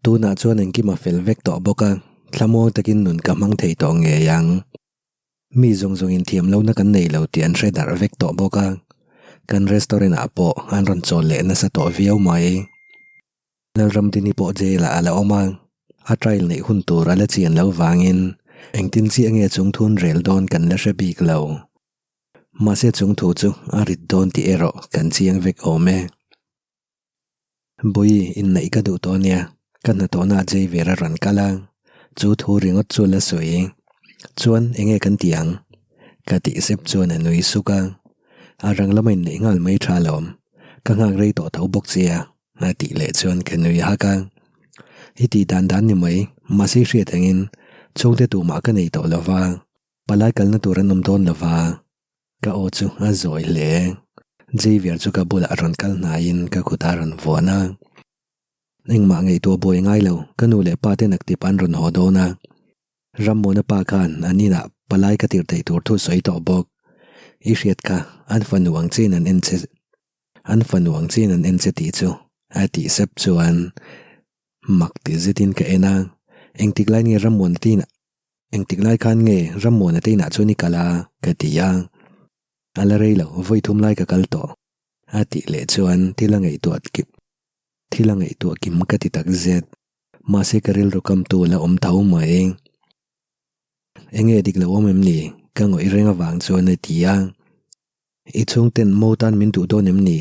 Tunah chuan engkim a fel vek tawh bawk a, thlamuang takin nun ka hmang thei tawh ngei ang. Mi zawng zawngin thiam lohna kan nei lo tih an hre darh vek tawh bawk a, kan restaurant ah pawh an rawn chawl leh nasa tawh viau mai. Lalramdini pawh jail ah a la awm a, a trial neih hun tur a la chian loh vangin engtin chiah nge chung thun rel dawn kan la hre bik lo. Mahse chung thu chu a rit dawn tih erawh kan chiang vek awm e. Bawi inneih ka duh tawh ania, ka hnathawhna a jei ver a rawn kal a, chu thu ringawt chu la sawi. Chuan enge kan tih ang? Ka tih sep chuan a nui suk a, a rang lama inneih nghal mai tha alawm, ka nghak rei tawh tho bawk che a, a tih leh chuan ka nui hak a. I tih dan dan ni mai, mahse i hriat angin chhungte tumah ka nei tawh lova, palai kalna tur an awm dawn lova. Ka aw chu a zawi hle. Xavier chu ka bulah rawn kal hnaiin ka kut a rawn vuan a. Engmah ngaihtuah buai ngai lo, ka nu leh pa te naktip an rawn haw dawn a. Rammawna pa khan an inah palai ka tirh theih tur thu sawi tawh bawk. I hriat kha, an fanu ang chiin an en che, an fanu ang chiin an en che tih chu a tih sep chuan mak ti zetin ka en a. Engtik lai nge Rammawna te inah Engtik lai khan nge Rammuana te inah chuan i kal a? ka ti a. A la rei lo, vawi thum lai ka kal tawh. A tih leh chuan thil a ngaihtuah kim thil a ngaihtuah kim ka ti tak zet. Mahse ka rilru kamtu a la awm tho mai. Enge dik lo awm em ni? Ka ngawih reng avang chuan a ti a. I chhungten mo tan min duh dawn em ni?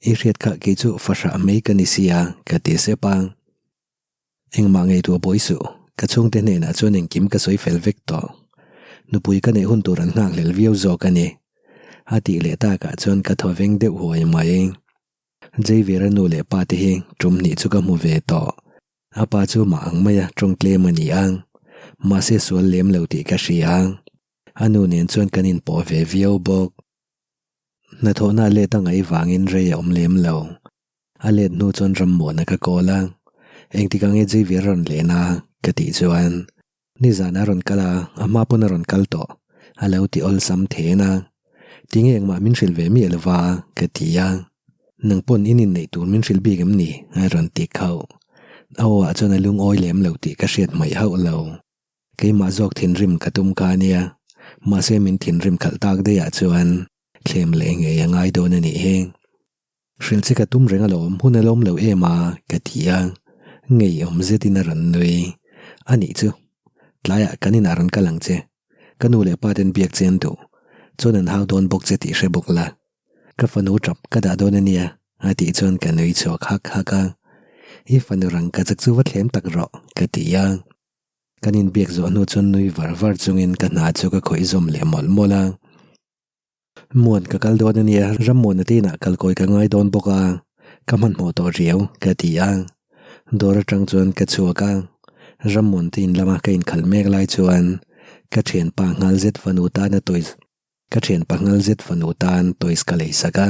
I hriat kha kei chu fahrah mai ka ni sia ka ti sep a. Engmah ngaihtuah buai suh, ka chhungte hnenah chuan engkim ka sawi fel vek tawh. Nupui ka neih hun tur an nghakhlel viau zawk a ni. A tih leh takah chuan ka thaw veng deuh huai mai. Xavier-a nu leh pa te hi tum hnih chu ka hmu ve tawh. A pa chu mah ang maia tawng tlem a ni a, mahse sual lem lo tih ka hria. A nu nen chuan kan inpawh ve viau bawk. Hnathawhna let a ngaih vangin rei a awm lem lo. A let hnu chuan Rammuana ka call a, engtik ang nge Xavier a rawn len a? ka tih chuan, Nizan a rawn kal a, a hma pawn a rawn kal tawh, a lo ti awlsam then a. Tinge engmah min hrilh ve miah lova? ka ti a. Nang pawn in inneih tur min hrilh bik em ni? a rawn ti khauh. A aw ah chuan a lungawi lem lo tih ka hriat hmaih hauh lo. Keimah zawk thinrim ka tum ka ania, mahse min thinrim khalh tak daih ah chuan thlem leh ngei a ngai dawn a nih hi. Hrilh che ka tum reng alawm, hun a lawm lo em a, ka ti a. Ngeiawm zetin a rawn nui. A nih chu, tlaiah kan inah rawn kal ang che. Ka nu leh pa ten biak che an duh. Chuan an hau dawn bawk che tih hre bawk la. Ka fanu tap ka dah dawn a nia, a tih chuan ka nui chhuak hak hak a. I fanu rang ka chak chu va thlem tak rawh, ka ti a. Kan inbiak zawh hnu chuan nui var var chungin ka hna chu ka khawih zawm leh mawlh mawlh a. Muan ka kal dawn a nia, Rammuana te inah kalkawi ka ngai dawn bawk a, ka hmanhmawh tawh riau, ka ti a. Dawr atang chuan ka chhuak a, Rammuan te in lama ka inkhalh mek lai chuan ka thianpa nghal zet fanu tan a toys ka thianpa nghal zet fanu tan toys ka lei sak a.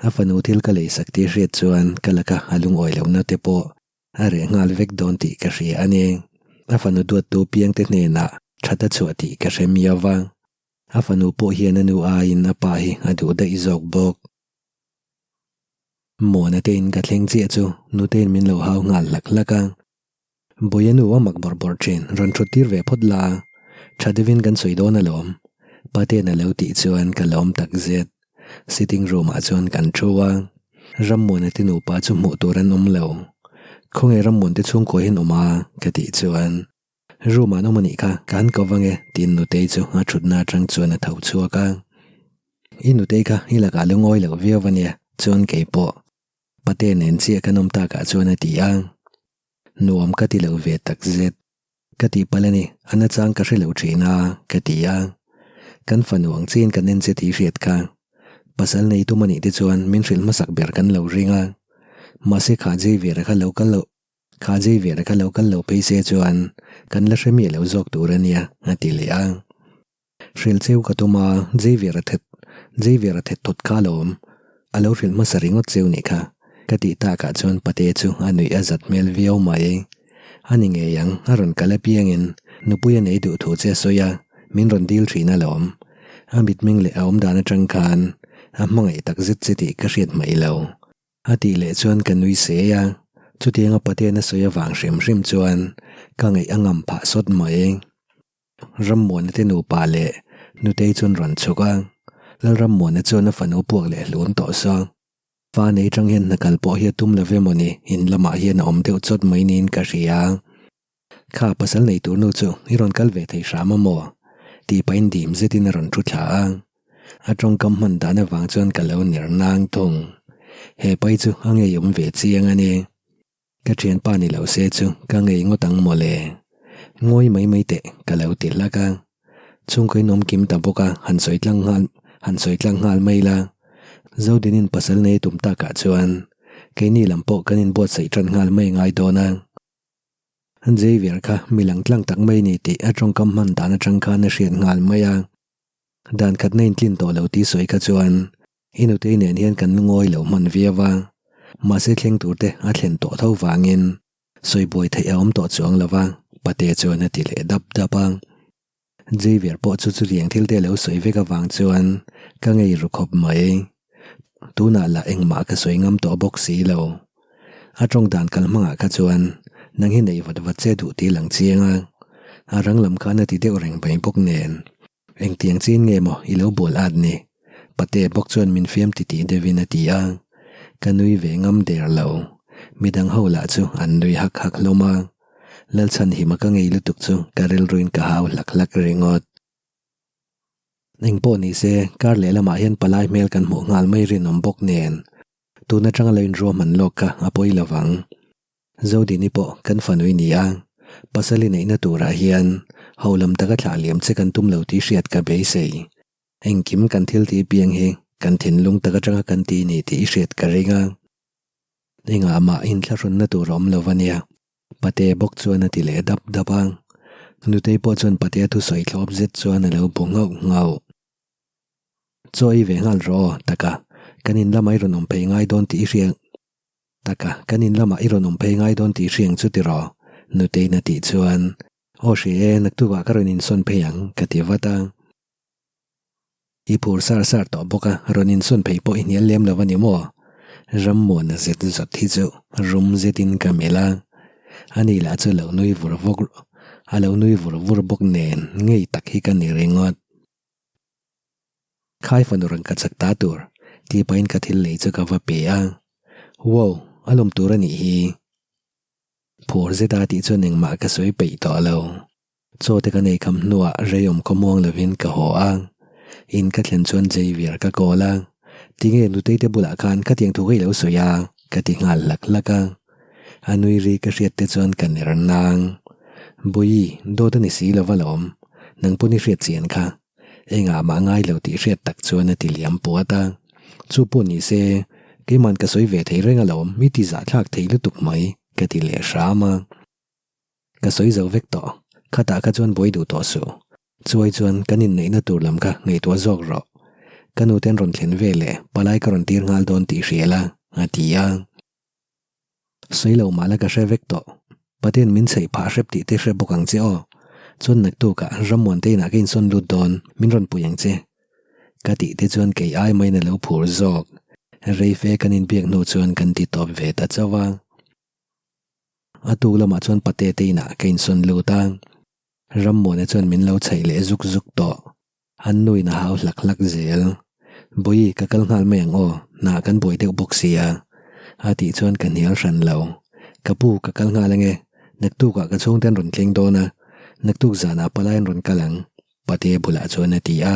A fanu thil ka lei sak tih hriat chuan ka laka a lungawi lohna te pawh a reh nghal vek dawn tih ka hria a ni. A fanu duattu piangte hnenah that a chhuah tih ka hre miau va. A fanu pawh hian a nu aiin a pa hi a duh daih zawk bawk. Muana tein ka thleng chiah chu nutein min lo hau nghal hlak hlak a. Bawiha nu a mak bawrh bawrh thin, rawn thut tir ve phawt la, tha deuhin kan sawi dawn alawm, Pate'n a lo tih chuan ka lawm tak zet. Sitting room ah chuan kan thu a, Rammuana te nupa chu hmuh tur an awm lo. Khawnge Rammuan te chhungkua hian awm a? ka tih chuan Room ah an awm a nih kha, ka han ko vang e, tiin Nutei chu a thutna atang chuan a tho chhuak a. I Nutei kha i lakah lungawi lo viau a nia, chuan kei pawh Pate nen chiah kan awm takah chuan a ti a. Nuam ka ti lo ve tak zet. Ka tih palh a ni, a nachang ka hre lo thin a, ka ti a. Kan fanu ang chiin kan en che tih hriat kha. Pasal nei tum a nih te chuan min hrilh hmasak ber kan lo ring a. Mahse kha Xavier-a kha lo kal loh Kha Xavier kha lo kal lo phei se chuan kan la hre miah lo zawk tur a nia, a ti leh a. Hrilh cheu ka tum a, Xavier a thet, Xavier a thet thawt kha alawm, a lo hrilh hmasa ringawt cheu nih kha, ka tih takah chuan pate chu a nuih a zat hmel viau mai. A ni ngei ang, a rawn kal apiangin nupui a nei duh thu che a sawi a, min rawn dil thin alawm. A mitmeng leh a awmdan atang khan a hmangaih tak zet che tih ka hriat hmaih lo. A tih leh chuan ka nui se a, Chutianga Patean a sawi avang hrim hrim chuan ka ngaih a ngam phah sawt mai. Rammuana te nupa leh Nutei chuan rawn chhuk a, Lalrammuana chuan a fanu puak leh hlun tawh saw. Fa nei tang hian hna kal pawh hi a tum lo ve mawni, in lamah hian a awm deuh chawt mai niin ka hria. Kha pasal nei tur nu chu i rawn kal ve thei hram a maw? tih pahin dim zetin a rawn thu thla a. A tawngkam hman dan avang chuan ka lo ner nang thung. He pai chu a ngeiawm ve chiang a ni. Ka thianpa ni lo se chu ka ngei ngawt ang mawle. Ngawi mai mai teh ka lo ti hlak a. Chhungkaw in awm kim ta bawk a, han sawi tlang nghal han sawi tlang nghal mai la. Zodinin pasal nei tum takah chuan keini lam pawh kan inbuatsaih tan nghal mai ngai dawn a. Xavier kha mi lang tlang tak mai ni tih a tawngkam hman dan atang khan a hriat nghal mai a. Dan khatna intlin tawh lo tih sawi kha chuan i nutei nen hian kan lungawi lo hman viau a, mahse thleng tur te a thlen tawh tho vangin sawi buai theih a awm tawh chuang lo va, pate chuan a ti leh dap dap a. Xavier pawh chu chutiang thil te lo sawi vek avang chuan ka ngei ru khawp mai. Tunah lah engmah ka sawi ngam tawh bawk si lo. A tawng dan kal hmangah kha chuan nang hi nei vat vat che duh tih lang chiang a, a rang lam khan a ti deuh reng mai bawk nen. Engtiang chin nge maw i lo bual at ni? Pate bawk chuan min fiam titih deuhin a ti a, ka nui ve ngam der lo. Midang ho lah chu an nui hak hak hlawm a, Lalchhanhima ka ngei lutuk chu ka rilruin ka hau hlak hlak ringawt. Eng pawh ni se, kar leh lamah hian palai hmel kan hmuh nghal mai rinawm bawk nen, tun atanga lo inruahman lawk kha a pawi lo vang. Zodini pawh kan fanui ni a, pasal i neihna turah hian ho lam taka thlah liam che kan tum lo tih hriat ka beisei. Engkim kan thil tih piang hi kan thinlung tak atanga kan ti ni tih i hriat ka ring a. Engah mah inthlahrunna tur a awm lo va nia. Pate bawk chuan a ti leh dap dap a, Nutei pawh chuan Patea thusawi thlawp zet chuan a lo bu nghauh nghauh. Chaw ei ve nghal rawh aw, taka kan in lamah i rawn awm phei ngai dawn tih i hria taka kan in lamah i rawn awm phei ngai dawn tih i hria ang chu tiraw? Nutei'n a tih chuan, Aw hria e, naktukah ka rawn insawn phei ang, ka ti vat a. I phur sar sar tawh bawk a, rawn insawn phei pawh i hnial lem lo a ni maw? Rammuana zet zawt hi chu rum zetin ka melh a, ani lah chu lo nui vur vawk a lo nui vur vur bawk nen ngei tak hi ka ni ringawt. Khai fanu rawn ka chak ta tur tih pahin ka thil lei chu ka va pe a, Wow, a lawm tur a nih hi. Phur zeta tih chuan engmah ka sawi peih tawh lo. Chaw te ka nei kham hnuah rei awm khaw muang lovin ka haw a, in ka thlen chuan Xavier ka call a, Tinge nutei te bulah khan khatiang thu ka i lo sawi a? ka ti nghal hlak hlak a, a nui ri ka hriat te chuan ka ner nang. Bawihi, dawt a ni si lo va lawm, nang pawn i hriat chian kha, engah mah ngai lo tih hriat tak chuan a ti liam puat a, chu pawh ni se keiman ka sawi ve thei reng alawm, i ti zahthlak thei lutuk mai ka ti leh hram a. Ka sawi zo vek tawh, khatah kha chuan buai duh tawh suh. Chuai chuan kan inneihna tur lam kha ngaihtuah zawk rawh. Ka nuten rawn thlen ve leh palai ka rawn tir nghal dawn tih hria la, a ti a. Sawi lo mahla ka hre vek tawh. Paten min chheih phah hrep tih te hre bawk ang che aw. Chuan naktukah Rammuante inah ka insawn lut dawn, min rawn pui ang che. Ka tih te chuan kei ai maiin a lo phur zawk. Reife kan inbiak hnu chuan kan ti tawp ve ta chauh a. A tuk lamah chuan pate te inah ka insawn lut a, Rammuana chuan min lo chhaih leh zuk zuk tawh. An nuin a hau hlak hlak zel. Bawihi ka kal nghal mai ang aw, hna kan buai deuh bawk si a. A tih chuan ka hnial hran lo. Ka pu ka kal nghal ange, naktukah ka chhungte an rawn thleng dawn a, naktuk zanah palai an rawn kal ang, pate bulah chuan a ti a.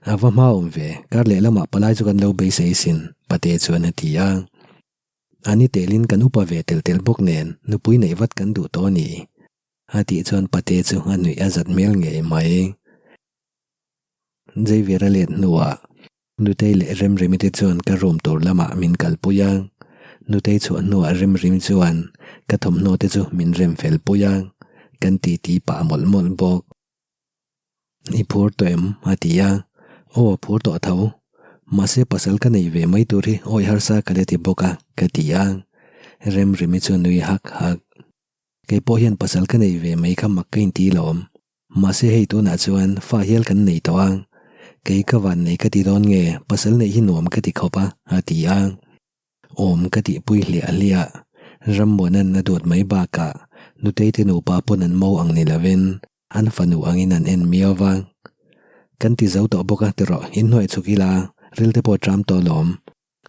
A va hma awm ve, kar lehlamah palai chu kan lo beisei sin, pate chuan a ti a. A ni telin kan upa ve tel tel bawk nen nupui neih vat kan duh tawh a ni. A tih chuan pate chu a nuih a zat hmel ngei mai. Xavier a let hnuah Nutei leh Remremi te chuan ka room tur lamah min kalpui a. Nutei chhuah hnuah Remremi chuan ka thawmhnaw te chu min rem fel pui a, kan titi pah mawlh mawlh bawk. I phur tawh em? a ti a. Aw phur tawh tho. Mahse pasal ka nei ve mai tur hi awi harsa ka la ti bawk a, ka ti a. Remremi chu nui hak hak. Kei pawh hian pasal ka nei ve mai kha mak ka inti lawm. Mahse hei tunah chuan fa hial kan nei tawh a. Kei ka van nei ka ti dawn nge pasal neih hi nuam ka ti khawp a, a ti a. Awm ka tihpui hliah hliah. Rammuana'n a duat mai bakah Nutei te nupa pawn an mo ang ni lovin an fanu angin an en miau va. Kan ti zo tawh bawk a tirawh inhnuai chhuk ila ril te pawh a ṭam tawh alawm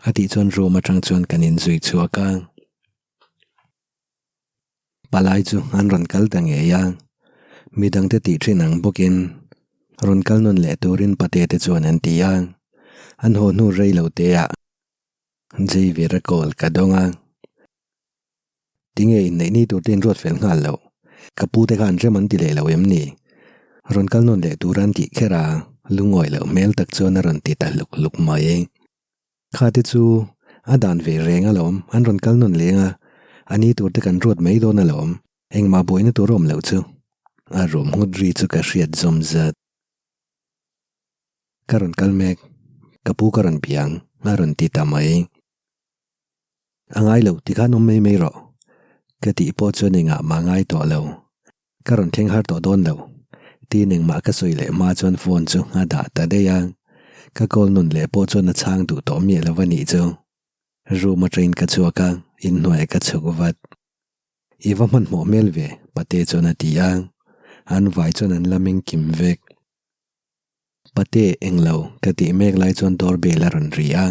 a tih chuan room aṭang chuan kan inzui chhuak a. Palai chu an rawn kal ta ngei a, midangte tih thin ang bawkin rawn kal nawn leh turin pate te chuan an ti a, an haw hnu rei lo te ah Xavier a call ka dawng a, tinge inneih ni tur te in ruat fel nghal loh, ka pu te khan rem an ti leh lo em ni? Rawn kal nawn leh tur an tih kher a, lungawi loh hmel tak chuan a rawn ti ta hluk hluk mai. Kha te chu a dan ve reng alawm, an rawn kal nawn leng a, a ni tur te kan ruat mai dawn alawm, engmah buaina tur a awm loh chu. A rum nghut ri chu ka hriat zawm zat. Ka rawn kal mek, ka pu ka rawn piang, a rawn ti ta mai. A ngai lo, tikhan awm mai mai rawh. Ka tih pawh chuan engah mah ngai tawh lo. Ka rawn thleng har tawh dawn lo. Tiin engmah ka sawi leh hma chuan phone chu a dah ta daih a. Ka call nun leh pawh chuan a chhang duh tawh miah lo a nih chu. Room atangin ka chhuak a, inhnuaiah ka chhuk vat. I va hmanhmawh hmel ve, Pate chuan a ti a. An vai chuan an la meng kim vek. Pate, englo, ka tih mek lai chuan door bell a rawn ri a.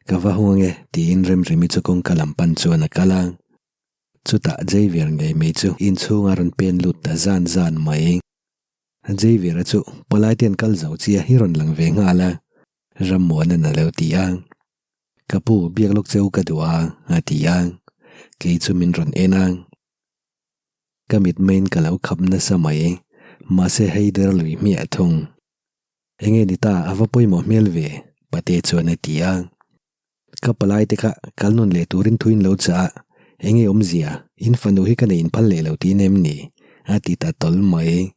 Ka va hung ange, tiin Remremi chu kawngka lam pan chuan a kal a. Chutah Xavier ngei mai chu inchhung a rawn pen lut ta zan zan mai. Xavier-a chu palai te an kal zo chiah hi rawn lang ve nghal a, Rammuana'n a lo ti a. Ka pu, biak lawk che u ka duh a, a ti a. Kei chu min rawn en a. Ka mitmeiin ka lo khap nasa mai, mahse hei der lui hmiah thung. Enge ni ta, a va pawimawh hmel ve, Pate chuan a ti a. Ka palai te kha kal nawn leh turin thu in lo chah a, enge awmzia, in fanu hi ka nei inphal leh lo tih nem ni? a ti ta tawl mai.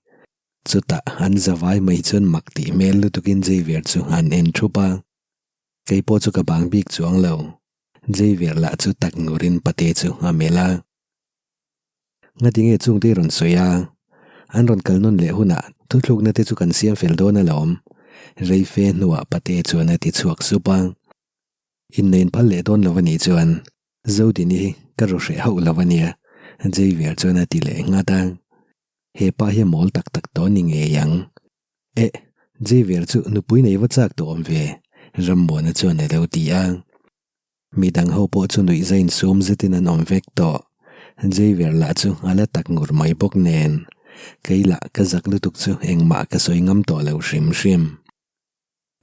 Chutah an zavai mai chuan mak tih hmel lutukin Xavier chu an en thup a. Kei pawh chu ka bang bik chuang lo. Xavier lah chu tak ngurin pate chu a melh a. Ngati nge chungte i rawn sawi a? An rawn kal nawn leh hunah thuthlukna te chu kan siam fel dawn alawm. Rei fe hnuah pate chuan a ti chhuak sup a. Innein phal leh dawn lo a nih chuan Zodini hi ka ru hreh hauh lo a nia, Xavier chuan a ti leh nghat a. He pa hi a mawl tak tak tawh a ni ngei ang. Eh, Xavier chu nupui nei va chak tawh awm ve, Rammuana chuan a lo ti a. Mi dang ho pawh chu nuih zain sum zetin an awm vek tawh. Xavier lah chu a la tak ngur mai bawk nen. Kei lah ka zak lutuk chu engmah ka sawi ngam tawh lo hrim hrim.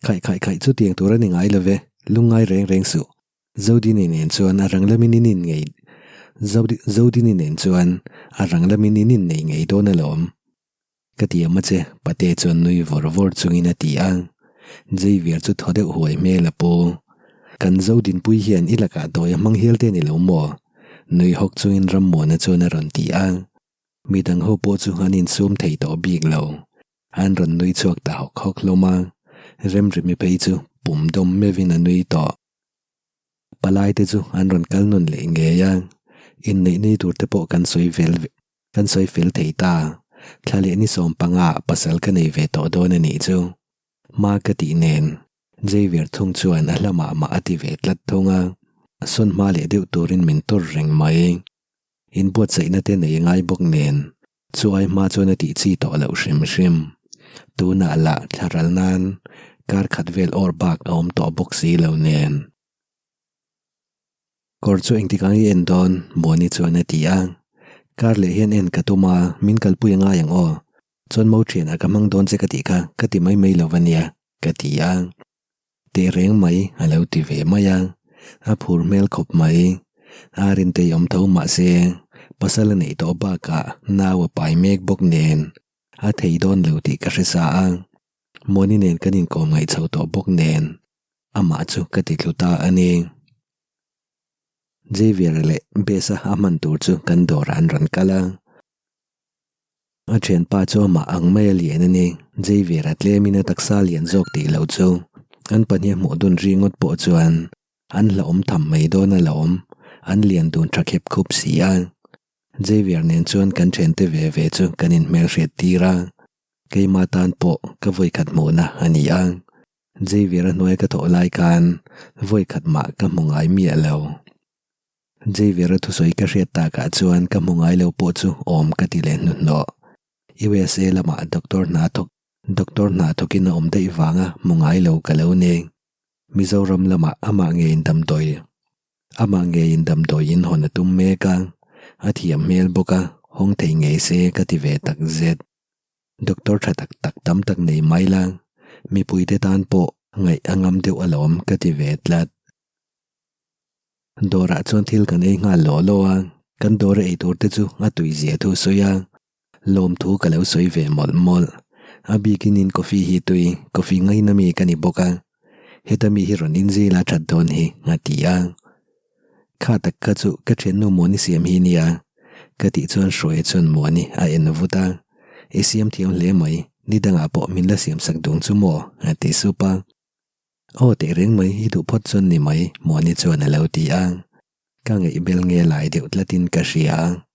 Khaih khaih khaih chu tiang tur a ni ngai lo ve, lungngai reng reng suh. Zodini nen chuan a rang lamin in in ngei Zodini nen chuan a rang lamin in innei ngei dawn alawm. Ka ti a che, Pate chuan nui vawr vawr chungin a ti a. Xavier chu thaw deuh huai hmel a pu. Kan zo dinpui hian i lakah dawi a hmang hial te ni lo maw? Nui hawk chungin Rammuana chuan a rawn ti a. Midang ho pawh chu an insum thei tawh bik lo. An rawn nui chhuak ta hawk hawk hlawm a. Remremi phei chu pum dawm meuhin a nui tawh. Palai te chu an rawn kal nawn leh ngei a. Inneih ni tur te pawh kan sawi vel Kan sawi fel thei ta. Thla leh ni sawm panga pasal ka nei ve tawh dawn a nih chu. Hma ka tih nen Xavier thung chuan a hla mah mah a ti ve tlat thung a. Sawn hma leh deuh turin min tur reng mai. Inbuatsaihna te nei ngai bawk nen chu ai hma chuan a tih chi tawh loh hrim hrim. Tunah lah thla ral nan kar khat vel awr bak a awm tawh bawk si lo nen. Kawr chu engtikah i en dawn? Muani chuan a ti a. Kar leh hian en ka tum a, min kalpui a ngai ang aw. Chuan mo thianah ka hmang dawn che ka tih kha ka ti mai mai lo a nia, ka ti a. Teh reng mai a lo ti ve mai a. A phur hmel khawp mai. A rintei awm tho mah se, pasal a neih tawh bakah nau a pai mek bawk nen a thei dawn lo tih ka hre sa a. Muani nen kan inkawm ngaih chho tawh bawk nen amah chu ka ti thlu ta a ni. Xavier leh Bess-a a hman tur chu kan dawrah an rawn kal a. A thianpa chu amah ang mai a lian a ni. Xavier-a tlemin a taksa lian zawk tih loh chu an pahnih a hmuh dun ri ngawt pawh chuan an hlauhawm tham mai dawn alawm. An lian dun tha khep khup si a. Xavier nen chuan kan thiante ve ve chu kan inhmelhriat tir a. Keimah tan pawh ka vawikhat hmuhna a ni a. Xavier-a hnuai ka thawh lai khan vawi khat mah ka hmu ngai miah lo. Xavier-a thusawi ka hriat takah chuan ka hmu ngai lo pawh chu awm ka ti leh hnuhnawh. USA lamah doctor hna thawk doctor hna thawkin a awm daih vanga hmu ngai lo ka lo ni. Mizoram lamah amah ngeiin damdawi amah ngeiin damdawi in hawn a tum mek a, a thiam hmel bawk a, hawng thei ngei se ka ti ve tak zet. Doctor tha tak tak tam tak nei mai la, mipuite tan pawh ngaih a ngam deuh alawm ka ti ve tlat. Dawrah chuan thil kan ei nghal law law a, kan dawra ei tur te chu a tui zia thu sawi a, lawmthu ka lo sawi ve mawlh mawlh. A bikin in coffee hi tui, coffee ngaina mi ka ni bawk a, heta mi hi rawn inzil a that dawn hi a ti a. Kha tak kha chu ka thiannu Muani siam hi nia, ka tih chuan Hruaia chuan Muani a en vut a, I siam thiam hle mai, ni dangah pawh min la siam sak duang chu maw? a ti sup a. Aw teh reng mai i duh phawt chuan ni mai Muani chuan a lo ti a, ka ngaih bel nge lai deuh tlatin ka hria.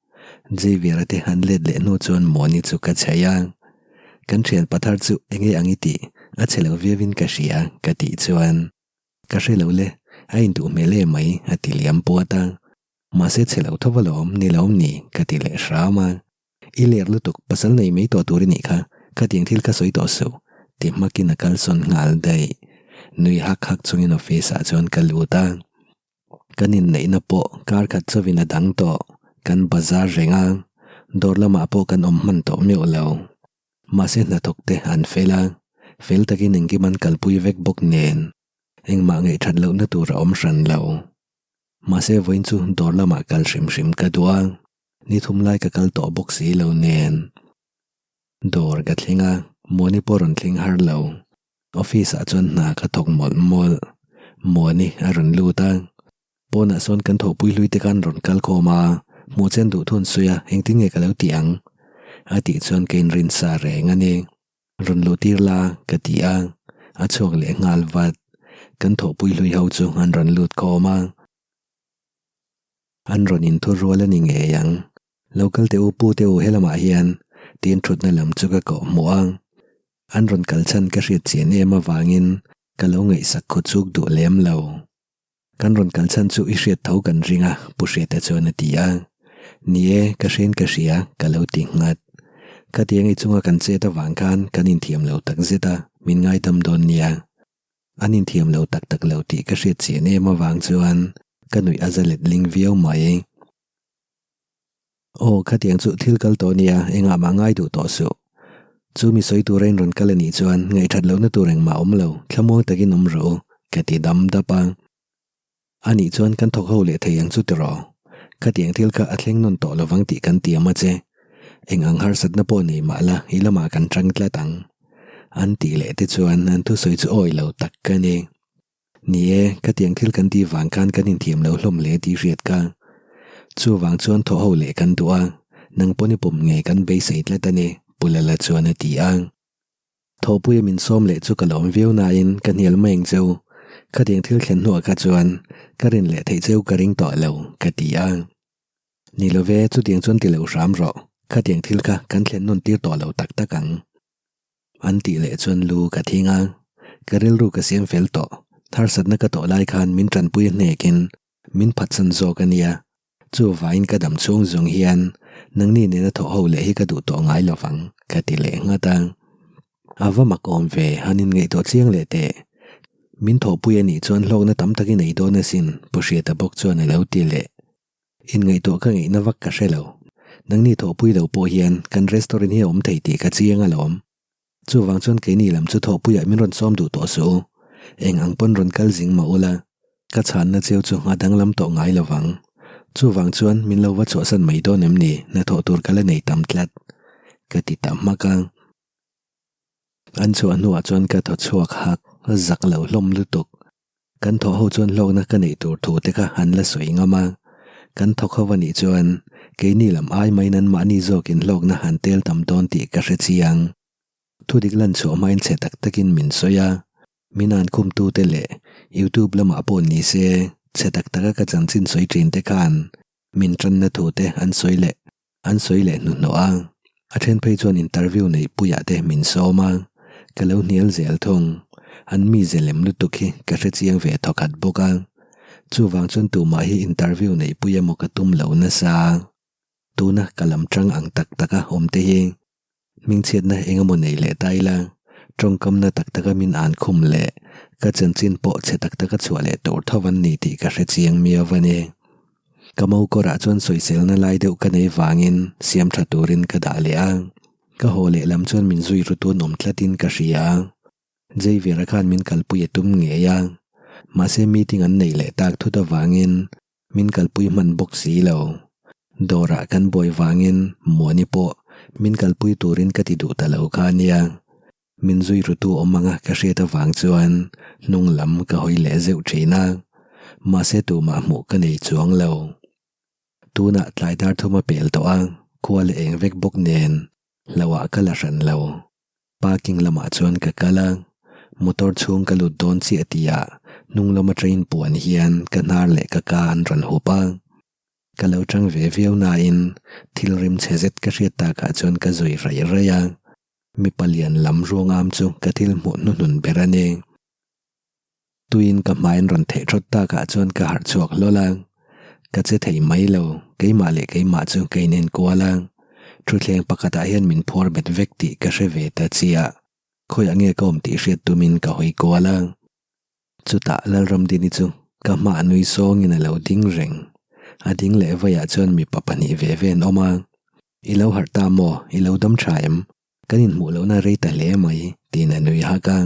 Xavier-a te han let leh hnu chuan Muani chu ka chhaih a, kan thian pathar chu enge ang i tih a che lo viauin ka hria ka tih chuan ka hre lo le a induh hmel em mai a ti liam puat a, mahse che lo tho alawm ni lo ni ka ti leh hram a. I ler lutuk, pasal nei mai tawh tur i nih kha, khatiang thil kha sawi tawh suh, ti hmakin a kalsawn nghal daih. Nui hak hak chungin office ah chuan ka lut a, kan inneihna pawh kar khat chauhin a dang tawh, kan bazar reng a, dawr lamah pawh kan awm hman tawh meuh lo. Mahse hnathawk te an fel a, fel takin engkim an kalpui vek bawk nen, engmah ngaihthat lohna tur a awm hran lo. Mahse vawiin chu dawr lamah kal hrim hrim ka duh a. Ni thum lai ka kal tawh bawk si lo nen. Dawr ka thleng a, Muani pawh rawn thleng har lo. Office ah chuan hna ka thawk mawlh mawlh. Muani a rawn lut a, pawnah sawn kan thawhpui hlui te khan rawn kal khawm a, hmuh chen duh thun sawi a, engtin nge ka lo tih ang? A tih chuan ka inrin sa reng a ni. Rawn luh tir la ka ti a, a chhuak leh nghal vat. Kan thawhpui hlui ho chu an rawn lut khawm a. An rawn inthu rual a ni ngei ang. Lo kal teh u pu teh u helamah hian tiin thutna lam chu ka koh hmuh a. An rawn kal chhan ka hriat chian em avangin ka lo ngaihsak khaw chuk duh lem lo. Kan rawn kal chhan chu i hriat tho kan ring a Pu Hriata chuan a ti a. Ni e, ka hriain ka hria ka lo ti nghat. Khatiang i chunga kan chet avang khan kan inthiam lo takzet a, min ngaidam dawn nia. An inthiam lo tak tak lo tih ka hriat chian em avang chuan ka nuih a za let ling viau mai. Aw, khatiang chu thil kal tawh nia, engah mah ngai duh tawh suh. Chu mi sawi tura in rawn kal a nih chuan ngaihthat lohna tur engmah awm lo, thlamuang takin awm rawh u, ka ti dam dap a. A nih chuan kan thawk ho leh thei ang chu tiraw? Khatiang thil kha a thleng nawn tawh lovang tih kan tiam a che. Eng ang harsatna pawh nei mah la i lamah kan tang tlat ang. An tih leh te chuan an thusawi chu awi lo tak ka ni. Ni e, khatiang thil kan tih vang khan kan inthiam lo hlawm hle tih hriat ka. Chuvang chuan thawh ho leh kan duh a, nang pawn i pawm ngei kan beisei tlat a ni, Pu Lala chuan a ti a. Thawhpuia min sawm leh chu ka lawm viau nain ka hnial mai ang cheu. Khatiang thil thlen hnuah kha chuan ka rin leh theih cheu ka ring tawh lo, ka ti a. Ni lo ve, chutiang chuan ti lo hram rawh. Khatiang thil kha kan thlen nawn tir tawh lo tak tak ang. An tih leh chuan lu ka thing a, ka rilru ka siam fel tawh. Harsatna ka tawh lai khan min tanpui a hnekin min phatsan zawk a nia. Chuvain ka dam chhung zawng hian nangni nena thawh ho leh hi ka duh tawh ngai lo vang, ka ti leh nghat a. A va mak awm ve, han inngaihtuah chiang leh teh. Min thawhpui a nih chuan hlawkna tam tak i nei dawn asin, Pu Hriata bawk chuan a lo ti leh. Inngaihtuah ka ngaihna vak ka hre lo. Nangni thawhpui lo pawh hian kan restaurant hi a awm thei tih ka chiang alawm. Chuvang chuan keini lam chu thawhpuiah min rawn sawm duh tawh suh u. Eng ang pawn rawn kal zing mah ula, ka chhanna cheu chu a danglam tawh ngai lo vang. Chuvang chuan min lo va chhuahsan mai dawn em ni, hnathawh tur ka la nei tam tlat. Ka ti ta hmak a. An chhuah hnuah chuan ka thaw chhuak hak, zak lo hlawm lutuk. Kan thawh ho chuan hlawkna ka neih tur thu te kha an la sawi ngam a, kan thawk ho a nih chuan keini lam ai maiin an mahni zawkin hlawkna an tel tam dawn tih ka hre chiang. Thudik lan chhuah hmain chhe tak takin min sawi a, min an khumtute leh YouTube lamah pawh ni se chhe tak taka ka chanchin sawi thin te khan min tanna thu te an sawi leh An sawi leh hnuhnawh a, a then phei chuan interview neih puiah te min sawm a, ka lo hnial zel thung. An mize lem lutuk hi ka hre chiang ve thawkhat bawk a. Chuvang chuan tumah hi interview neihpui emaw ka tum lo nasa. Tuna ka lam tang ang tak taka awm te hi hmingchhiatna eng emaw nei leh ta ila, tawngkamna tak taka min an khum leh ka chanchin pawh chhe tak taka chhuah leh tur tho an ni tih ka hre chiang miau a ni. Ka mokawrah chuan sawiselna lai deuh ka nei vangin siam tha turin ka dah leh a, ka haw leh lam chuan min zui ru tun awm tlatin ka hria. Xavier-a khan min kalpui a tum ngei a, mahse meeting an neih leh tak thut avangin min kalpui hman bawk si lo. Dawrah kan buai vangin Muani pawh min kalpui turin ka ti duh ta lo kha a nia. Min zui rutu awm anga ka hriat avang chuan hnung lam ka hawi leh zeuh thin a, mahse tumah hmuh ka nei chuang lo. Tunah tlai dar thum a pel tawh a, khua leh eng vek bawk nen hlauhah ka la hran lo. Parking lamah chuan ka kal a, motor chhung ka lut dawn chiah tihah hnung lama train puan hian ka hnar leh ka ka an rawn hup a. Ka lo tang ve viau nain thil rim chhe zet ka hriat takah chuan ka zui raih raih a, mipa lian lam ruangam chu ka thil hmuh hnuhnun ber a ni. Tuiin ka hmaiin rawn theih thawt takah chuan ka harh chhuak hlawl a, ka che thei mai lo, keimah leh keimah chu ka inenkual a, thutthleng pakhatah hian min phuar bet vek tih ka hre ve ta chiah, khawiah nge ka awm tih hriat tumin ka hawi kual a. Chutah Lalramdini chu ka hmah nui sawngin a lo ding reng, a ding leh vaiah chuan mipa pahnih ve ve an awm a, I lo harh ta maw, i lo dam tha em? Kan inhmuh lohna rei ta hle mai, tiin a nui hak a.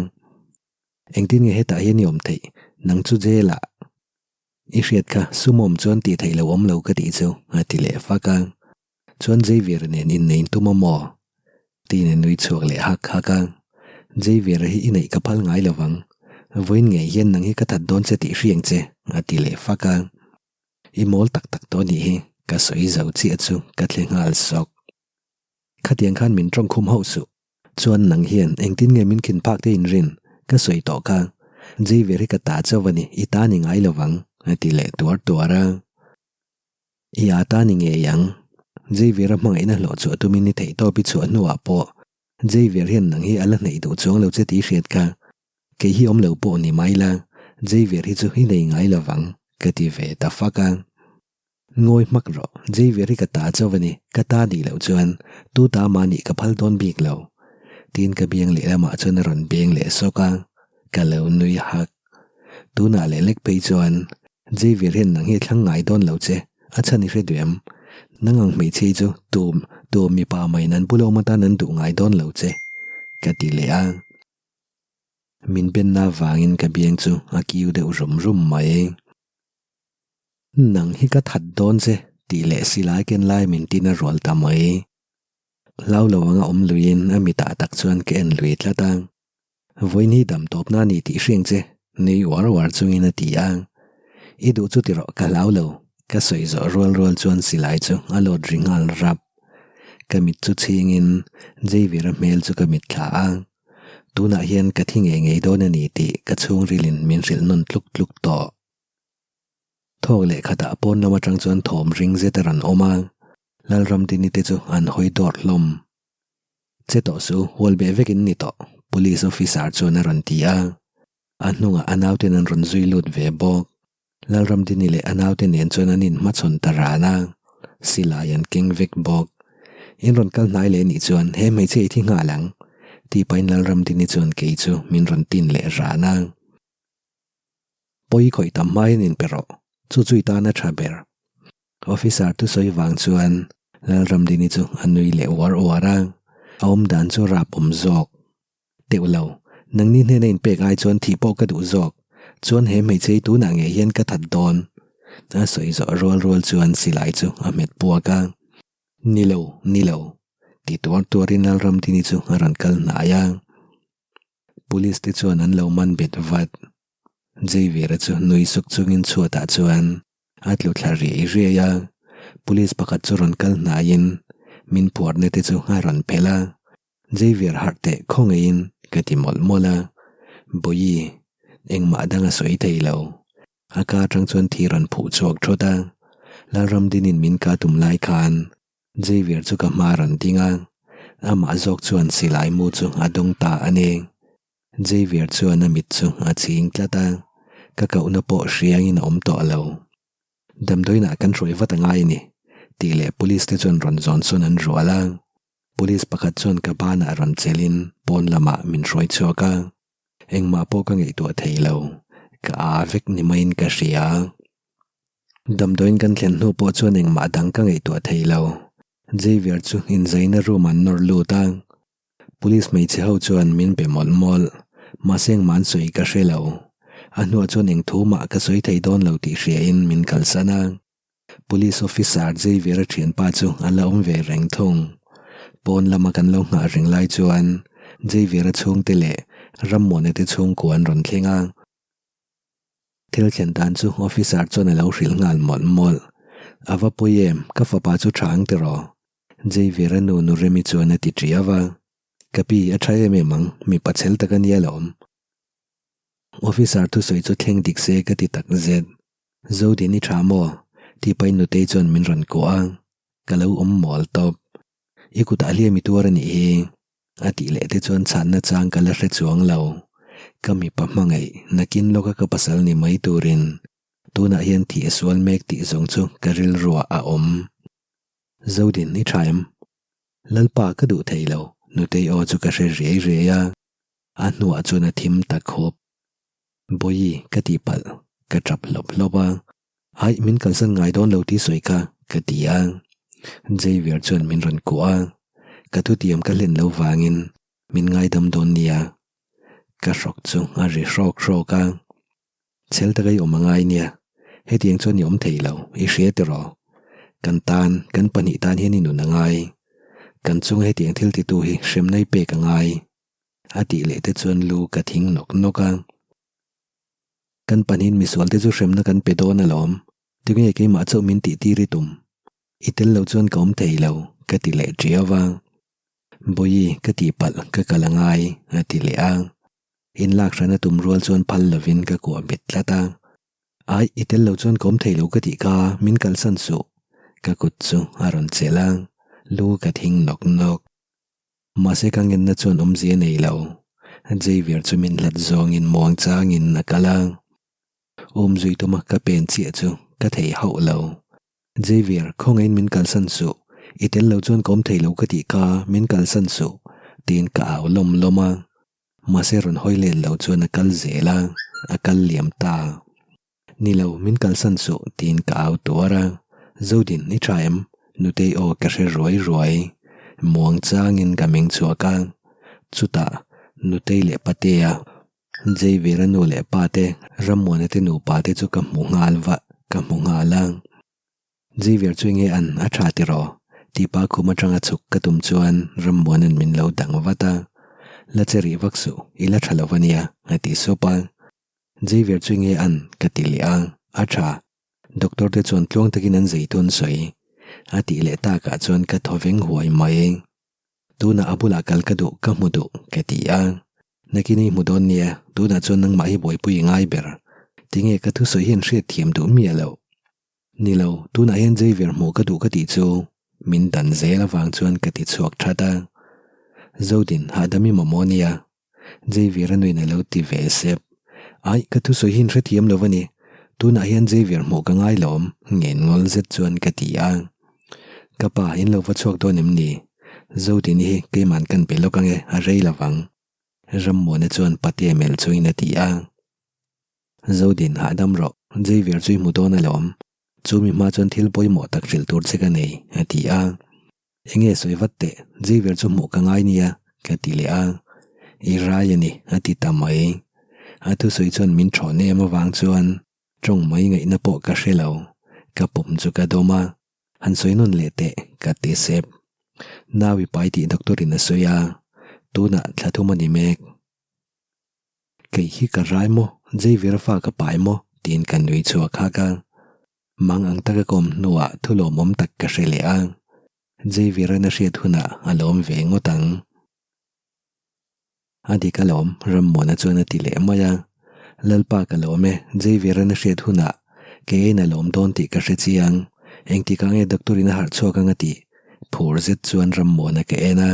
Engtin nge hetah hian i awm theih? Nang chu jail ah i hriat kha sumawm chuan tih theih lo awm lo ka tih chu a ti leh fak a. Chuan Xavier nen inneih tum a maw? Tiin a nui chhuak leh hak hak a. Xavier hi i neih ka phal ngai lo vang. Vawiin ngei hian nang hi ka that dawn che tih hriang che a ti leh fak a. I mawl tak tak tawh nih hi ka sawi zo chiah chu ka thle nghal sawk. Khatiang khan min tawngkhum hauh suh. Chuan nang hian engtin nge min khin phak te inrin? Ka sawi tawh kha. Xavier hi ka ta chauh a ni, i ta ni ngai lo vang, a ti leh tuar tuar a. I a ta ni ngei ang. Xavier a hmangaihna hlawh chhuah tumin i theihtawp i chhuah hnuah pawh Xavier hian nang hi a la hneih duh chuang lo che tih i hriat kha. Kei hi awm lo pawh ni mai la, Xavier hi chu i nei ngai lo vang, ka ti ve ta fak a. Ngawi hmak rawh, Xavier hi ka ta chauh a ni, ka ta nih loh chuan tu ta mah nih ka phal dawn bik lo. Tiin ka biang lehlamah chuan a rawn beng leh sawk a, ka lo nui hak. Tunah leh lek phei chuan Xavier hian nang hi a thlang ngai dawn lo che, a chhan i hre duh em? Nang ang hmeichhia chu tum tum mipa maiin an pulawm atan an duh ngai dawn lo che, ka ti leh a. Min benna avangin ka biang chu a kiu deuh rum rum mai. Nang hi ka that dawn che tih leh silai ken lai min tin a rual ta mai. Hlau lo anga awm luiin a mitah tak chuan ka en lui tlat a. Vawiin hi dam tawpna a ni tih hriang che, nui uar uar chungin a ti a. I duh chu ti rawh ka hlau lo, ka sawi zawh rual rual chuan silai chu a lawt ri nghal rap. Ka mit chu chhingin Xavier-a hmel chu ka mit thla a. Tunah hian ka thi ngei ngei dawn a ni tih ka chhungrilin min hrilh nawn tluk tluk tawh. Thawk leh khatah pawn lam atang chuan thawm ring zet a rawn awm a, Lalramdini te chu an hawi dawr hlawm. Che tawh su, hual beh vek in ni tawh, Police officer chuan a rawn ti a. A hnungah a nauten an rawn zui lut ve bawk. Lalramdini leh a naute nen chuan an inhmachhawn ta ran a, silai an keng vek bawk. In rawn kal hnai leh nih chuan he hmeichhia i thi nghal ang, tih pahin Lalramdini chuan kei chu min rawn tin leh ran a. Pawi khawih tam hmain inpe rawh, chu chu i tan a tha ber. Officer thusawi vang chuan Lalramdini chu a nui leh uar uar a, a awm dan chu rap awm zawk. Teuh lo, nangni hnena inpek ai chuan thih pawh ka duh zawk, chuan he hmeichhe hi tunah ngei hian ka that dawn. A sawi zawh rual rual chuan silai chu a hmet puak a, Ni lo, ni lo, ti tuar tuarin Lalramdini chu a rawn kal hnai a. Police te chuan an lo man bet vat. Xavier-a chu nui suk chungin chhuatah chuan a tlu thla riai riai a, police pakhat chu rawn kal hnaiin min phuarna te chu a rawn phelh a, Xavier harh teh khawngaihin ka ti mawlh mawlh a, Bawihi, engmah dang a sawi thei lo. A ka atang chuan thi rawn phuh chhuak thawt a, Lalramdinin min ka tum lai khan Xavier chu ka hma rawn ding a, amah zawk chuan silai mu chu a dawng ta a ni. Xavier chuan a mit chu a chhing tlat a, Ka kohna pawh hriangin a awm tawh lo. Damdawiinah kan hruai vat a ngai a ni, tih leh police te chuan rawn zawn sawn an rual a. Police pakhat chuan ka banah rawn chelhin pawn lamah min hruai chhuak a. Engmah pawh ka ngaihtuah thei lo, ka aa vek ni maiin ka hria. Damdawiin kan thlen hnu pawh chuan engmah dang ka ngaihtuah thei lo. Xavier chu inzaina room an nawr lut a. Police hmeichhe ho chuan min be mawlh mawlh. Mahse engmah an sawi ka hre lo. A hnuah chuan eng thu mah ka sawi thei dawn lo tih hriain min kalsan a. Police officer Xavier-a thianpa chu a la awm ve reng thung. Pawn lama kan lo nghah reng lai chuan Xavier-a chhungte leh Rammuana te chhungkua an rawn thleng a. Thil thlen dan chu officer chuan a lo hrilh nghal mawlh mawlh. A va pawi em, ka fapa chu tha ang tiraw? Xavier-a nu nu Remi chuan a ti ṭiau a. Ka pi, a ṭha em em ang, mipa chhel tak a nia lawm. Officer thusawi chu thleng dik se ka ti tak zet. Zodin i ṭha maw? tih pahin nutei chuan min rawn kuah a, ka lo awm mawl tawp. I kutah hliam i tuar a nih hi. A tih leh te chuan chhanna chang ka la hre chuang lo. Ka mipa hmangaih, nakin lawka ka pasal ni mai turin tunah hian thih a sual mek tih zawng chu ka rilruah a awm. Zodin i tha em? Lalpa ka duh thei lo, nutei aw chu ka hre riai riai a, a hnuah chuan a thim ta khawp. Bawihi ka tih palh, ka tap hlawp hlawp a. Aih, min kalsan ngai dawn lo tih sawi kha, ka ti a. Xavier chuan min rawn kuah a, ka thutiam ka hlen lo vangin min ngaidam dawn nia. Ka hrawk chu a ri hrawk hrawk a. Chhel taka i awm a ngai nia, hetiang chuan i awm thei lo, i hria tiraw? Kan tan, kan pahnih tan hian i nun a ngai. Kan chunga hetiang thil titu hi hremna i pek a ngai. A tih leh te chuan lu ka thing nawk nawk a. Kan pahnihin misual te chu hremna kan pe dawn alawm, tunge keimah chauh min tih tir i tum? I tel lo chuan ka awm thei lo, ka ti leh ṭiau a. Bawihi, ka tihpalh, ka kal a ngai, a ti leh a. Inlak hran a tum rual chuan phal lovin ka kuah bet tlat a. Aih, i tel lo chuan ka awm thei lo ka tih kha, min kalsan suh. Ka kut chu a rawn chelh a, lu ka thing nawk nawk. Mahse ka ngenna chuan awmzia nei lo. Xavier chu min hlat zawngin muang changin a kal a. Awmzui tuma ka pen chiah chu ka thei hauh lo. Xavier, khawngaihin min kalsan suh. I tel lo chuan ka awm thei lo ka tih kha, min kalsan suh, tiin ka au lawm lawm a. Mahse rawn hawi let lo chuan a kal zel a, a kal liam ta. Ni lo, min kalsan suh, tiin ka au tuar a. Zodin, i tha em? Nutei aw ka hre ruai ruai. Muang changin ka meng chhuak a. Chutah, Nutei leh Patea, Xavier-a nu leh pa te, Rammuana te nupa te chu ka hmu nghal vah, ka hmu nghal a. Xavier chu enge an a tha tiraw? Tih pa khum atanga chhuk ka tum chuan Rammuana'n min lo dang vat a. La che rih vak suh, i la tha lo a nia, a ti sup a. Xavier chu nge an? ka ti leh a, a tha. Doctor te chuan tluang takin an zei thun sawi. A tih leh takah chuan ka thaw veng huai mai. Tunah a bulah kal ka duh, ka hmu duh, ka ti a. Nakin i hmu dawn nia, tunah chuan nangmah hi buaipui i ngai ber. Tinge ka thusawi hian hriat thiam duh miah loh. Ni lo, tunah hian Xavier hmuh ka duh ka tih chu min dan zel avang chuan ka ti chhuak that a. Zodin, hahdam i mamawh nia. Xavier a nuin a lo ti ve sep. Aih, ka thusawi hi in hrethiam lo a ni. Tunah hian Xavier hmuh ka ngai lo awm, ngen ngawl zet chuan ka ti a. Ka pa, in lo va chhuak dawn em ni? Zodin hi keiman kan pe lawk ange, a rei lo vang. Rammuana chuan Patea melh chungin a ti a. Zodin, hahdam rawh, Xavier chu i hmu dawn alawm. Chu mi hma chuan thil pawimawh tak hrilh tur che ka nei, a ti a. Enge sawi vat teh, Xavier chu hmuh ka ngai nia, ka ti leh a. I rai a ni, a ti ta mai. A thusawi chuan min thawn em avang chuan tawng mai ngaihna pawh ka hre lo. Ka pum chu ka dawm a, han sawi nawn leh teh, ka ti sep. Nau i pai tih doctor in a sawi a, tunah thla thum a ni mek. Kei hi ka rai maw, Xavier fa ka pai maw? tiin ka nui chhuak hak a. Mang ang taka ka awm hnuah thu lawmawm tak ka hre leh a. Xavier-a'n a hriat hunah a lawm ve ngawt ang. A dik alawm, Rammuana chuan a ti leh mai a. Lalpa ka lawm e, Xavier-a'n a hriat hunah kei aiin a lawm dawn tih ka hre chiang. Engtikah nge doctor-in a harh chhuak ang a tih? Phur zet chuan Rammuana ka en a.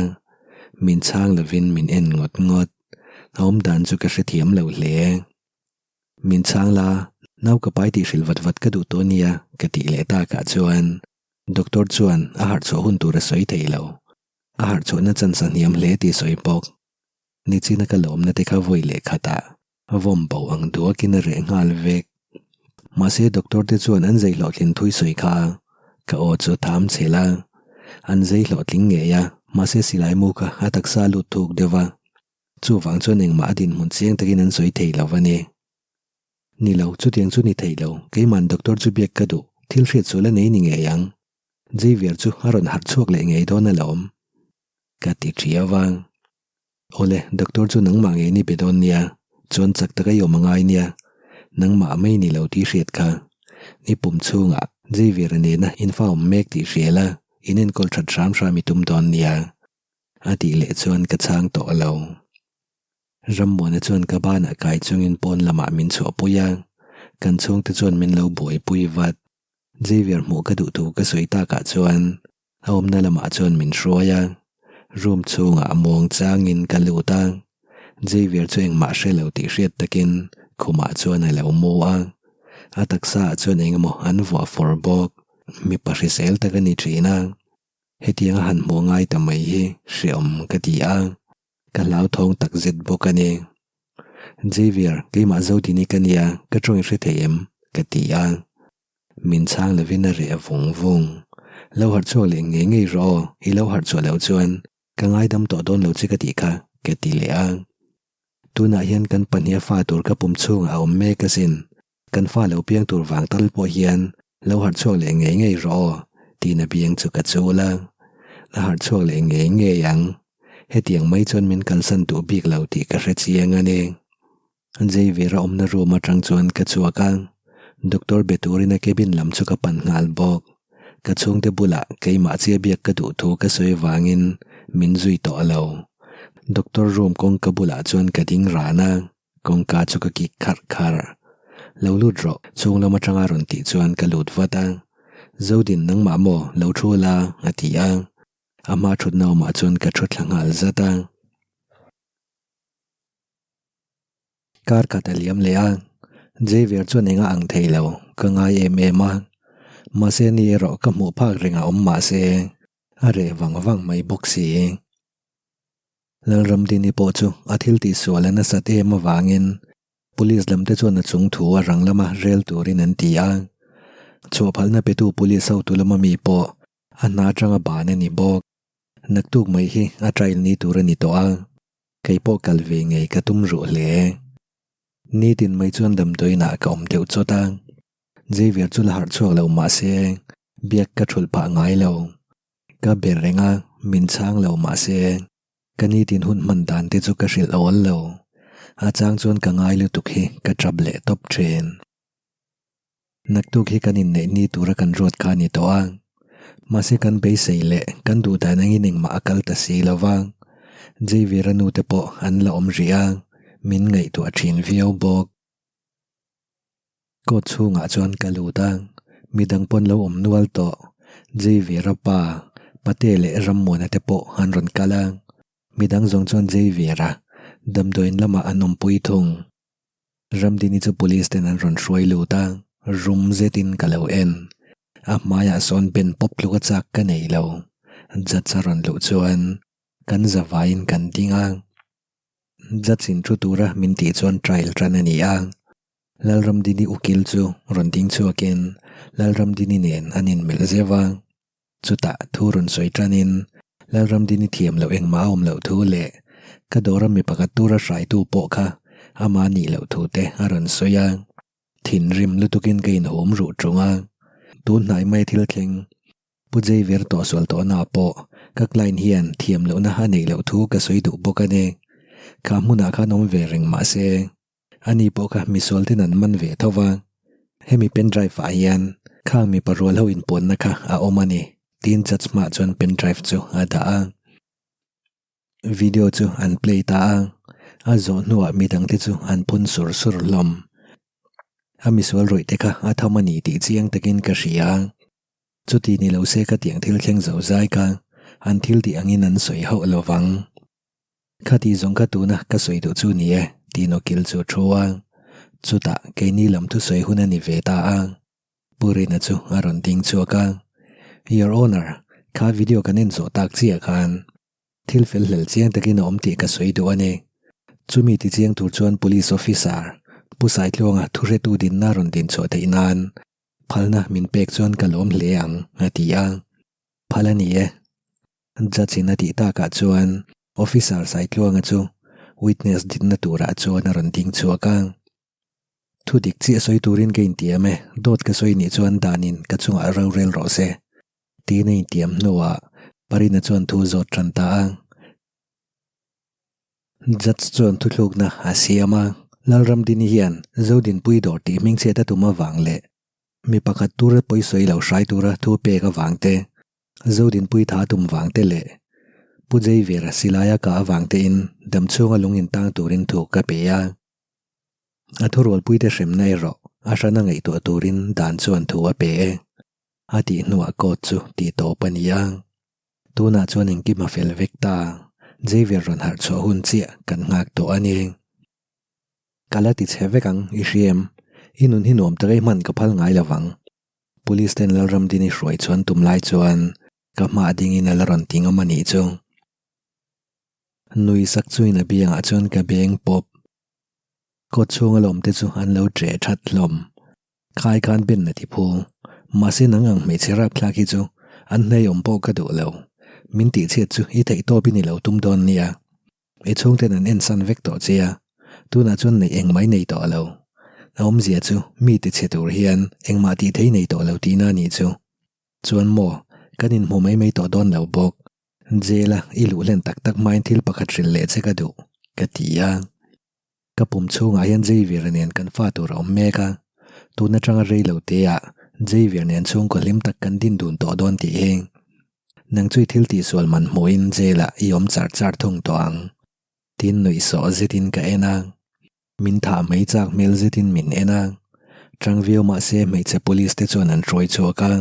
Min chhang lovin min en ngawt ngawt. A awm dan chu ka hrethiam lo hle. Min chhang la, nau ka pai tih hrilh vat vat ka duh tawh nia ka tih leh takah chuan doctor chuan a harh chhuah hun tur a sawi thei lo. A harh chhuahna chance a hniam hle tih sawi bawk. Nichina ka lawmna te kha vawi leh khatah vawm bo ang duakin a reh nghal vek. Mahse doctor te chuan an zei hlawhtlin thui sawi kha ka aw chu tham chhel a, an zei hlawhtling ngei a, mahse silai mu kha a taksa a lut thuk deuh a, chuvang chuan engmah a dinhmun chiang takin an sawi thei lo a ni. Ni lo, chutiang chu ni thei lo, keiman doctor chu biak ka duh, thil hriat sual a nei ni ngei ang. Xavier chu a rawn harh chhuak leh ngei dawn alawm. Ka ti ṭhiau a. Awle, doctor chu nangmah ngei ni be dawn nia, chuan chak taka i awm a ngai nia, nangmah mai ni lo tih hriat kha. I pum chhungah Xavier-a nena infa awm mek tih hria la, in enkawl that hram hram i tum dawn nia. A tih leh chuan ka chhang tawh lo. Rammuana chuan ka banah kai chungin pawn lamah min chhuahpui a, kan chhungte chuan min lo buaipui vat. Xavier hmuh ka duh thu ka sawi takah chuan A awmna lamah chuan min hruai a, room chhungah muang changin ka lut a, Xavier chu engmah hre lo tih hriat takin khumah chuan a lo mu a, a taksa ah chuan engemaw an vuah fawr bawk, mipa hrisel tak a ni thin a, hetianga han hmuh ngai ta mai hi hreawm ka ti a, ka hlauthawng takzet bawk a ni. Xavier, keimah Zodini ka nia, ka tawng i hre thei em? ka ti a. Min chhang lovin a reh vung vung. Lo harh chhuak leh ngei ngei rawh aw, i lo harh chhuah loh chuan ka ngaidam tawh dawn lo che ka tih kha, ka ti leh a. Tunah hian kan pahniha fa tur ka pum chhungah a awm mek asin, kan fa lo piang tur vang tal pawh hian lo harh chhuak leh ngei ngei rawh aw, tiin a biang chu ka chul a. A harh chhuak leh ngei ngei ang. Hetiang mai chuan min kalsan duh bik lo tih ka hre chiang a ni. Xavier-a awmna room atang chuan ka chhuak a, doctor be turin a cabin lam chu ka pan nghal bawk. Ka chhungte bulah keimah chiah biak ka duh thu ka sawi vangin min zui tawh lo. Doctor room kawngka bulah chuan ka ding ran a, kawngka chu ka kik kharh kharh. Lo lut rawh, chhung lam atanga rawn tih chuan ka lut vat a. Zodin nangmah maw lo thu la? a ti a. A hma thutna awmah chuan ka thu thla nghal zat a. Kar khat a liam leh a, Xavier chuan enga ang thei lo, ka ngai em em a. Mahse ni erawh ka hmuh phak reng a awm mahse a reh vang vang mai bawk si. Lalramdini pawh chu a thil tihsual a nasat em avangin Police lam te chuan a chung thu a rang lama rel turin an ti a. Chhuahphalhna petu Police hotu lama mi pawh a hna atanga ban a ni bawk. Naktuk mai hi a trial ni tur a ni tawh a. Kei pawh kal ve ngei ka tum ruh hle. Nitin mai chuan damdawiinah ka awm deuh chawt a, Xavier chu la harh chhuak lo mah se biak ka thulh phah ngai lo. Ka ber reng a, min chhang lo mah se ka nitin hun hman dan te chu ka hrilh awl lo. A chang chuan ka ngai lutuk hi ka tap leh tawp thin. Naktuk hi kan inneih ni tura kan ruat kha a ni tawh a, mahse kan beisei leh kan duh dan angin engmah a kal ta si lo va, Xavier-a nu te pawh an la awm rih a, min ngaihtuah thin viau bawk. Court chhungah chuan ka lut a, midang pawn lo awm nual tawh, Xavier-a pa, Pate leh Rammuana te pawh an rawn kal a, midang zawng chuan Xavier-a damdawiin lamah an awmpui thung. Ramdini chu police ten an rawn hruai lut a, rum zetin ka lo en. A hmaiah sawn ben pawp tluk a chak ka nei lo. Judge a rawn luh chuan kan zavaiin kan ding a. Judge in thu tura min tih chuan trial tan a ni a. Lalramdini ukil chu rawn ding chhuakin Lalramdini nen an inmelh zeuh a. Chutah thu rawn sawi tanin Lalramdini thiam loh engmah a awm loh thu leh ka dawra mi pakhat tura hraitu pawh kha ama nih loh thu te a rawn sawi a. Thinrim lutukin ka inhum ruh ṭung a, tun hnai mai thil thleng Pu Xavier tawhsual tawhna pawh ka client hian thiam lohna a neih loh thu ka sawi duh bawk a ni. Kha hmunah khan awm ve reng mah se Ani pawh kha misual ten an man ve tho va, hemi pen drive ah hian khang mipa rual ho inpuanna kha a awm a ni, tiin judge hmaah chuan pen drive chu a dah a. Video chu an play ta a, a zawh hnuah midangte chu an phun sur sur hlawm. A misual rawih te kha a tham a ni tih chiang takin ka hria. Chuti ni lo se ka tiang thil thleng zo zai kha an thil tih angin an sawi hauh lo vang. Khati zawng kha tuna ka sawi duh chu ni e, tiin ukil chu a thu a. Chutah keini lam thusawi hun a ni ve ta a, Pu Rina chu a rawn ding chhuak a, Your Honour, kha video kan en zawh tak chiah khan thil fel hlel chiang takin a awm tih ka sawi duh a ni. Chumi ti chiang tur chuan Police Officer Pu Saitluanga thuhretu dinna rawn din chhuah theih nan phalna min pek chuan ka lawm hle ang, a ti a. Phal a ni e. Judge in a tih takah chuan Officer Saitluanga chu witness dinna turah chuan a rawn ding chhuak a. Thu dik chiah sawi turin ka intiam e, dawt ka sawi nih chuan danin ka chungah rorel rawh se. Tiin a intiam hnuah Parina chuan thu zawt tan ta a. Judge chuan thuthlukna a siam a, Lalramdini hian Zodinpui dawr tih hmingchhiat a tum avang leh mi pakhat tura pawisawi lo hrai tura thu pek avang te, Zodinpui tha tum vang te leh Pu Jaivera silaia kah avang tein damchhunga lung intang turin thu ka pe a. A thurualpuite hremna erawh a hrana ngaihtuah turin dan chuan thu a pe e. A tih hnuah court chu tih tawp a ni a. Tunah chuan engkim a fel vek ta. Xavier rawn harh chhuah hun chiah kan nghak tawh a ni. Ka la ti chhe vek ang, i hria em? I nun hi nuam tak ei hman ka phal ngai lo vang. Police ten Lalramdini hruai chuan tum lai chuan ka hma dingin a la rawn ti ngam a nih chu. Nui sak chuin a biangah chuan ka beng pawp. Kawt chhunga lawmte chu an lo ṭeh ṭhat hlawm. Khai khan Ben a ti phu. Mahse nang ang hmeichhe rapthlak hi chu an hnei awm pawh ka duh lo. Min tihchhiat chu i theih tawp i ni lo tum dawn nia. I chhungten an ensan vek tawh che a, tunah chuan neih engmah i nei tawh lo. A awmzia chu mi tichhe tur hian engmah tih thei nei tawh lo tihna a nih chu. Chuan maw, kan inhmu mai mai tawh dawn lo bawk. Jail-a i luh hlen tak tak hmain thil pakhat hrilh leh che ka duh, ka ti a. Ka pum chhungah hian Xavier-a nen kan fa tur a awm mek a, tun atanga rei lo teah Xavier nen chhungkaw hlim tak kan din dun tawh dawn tih hi nang chu i thil tihsual man hmuhin jail-ah i awm char char thung tawh ang tiin nuihsawh zetin ka en a, min thah mai chak hmel zetin min en a, chang viau mahse hmeichhe police te chuan an hruai chhuak a,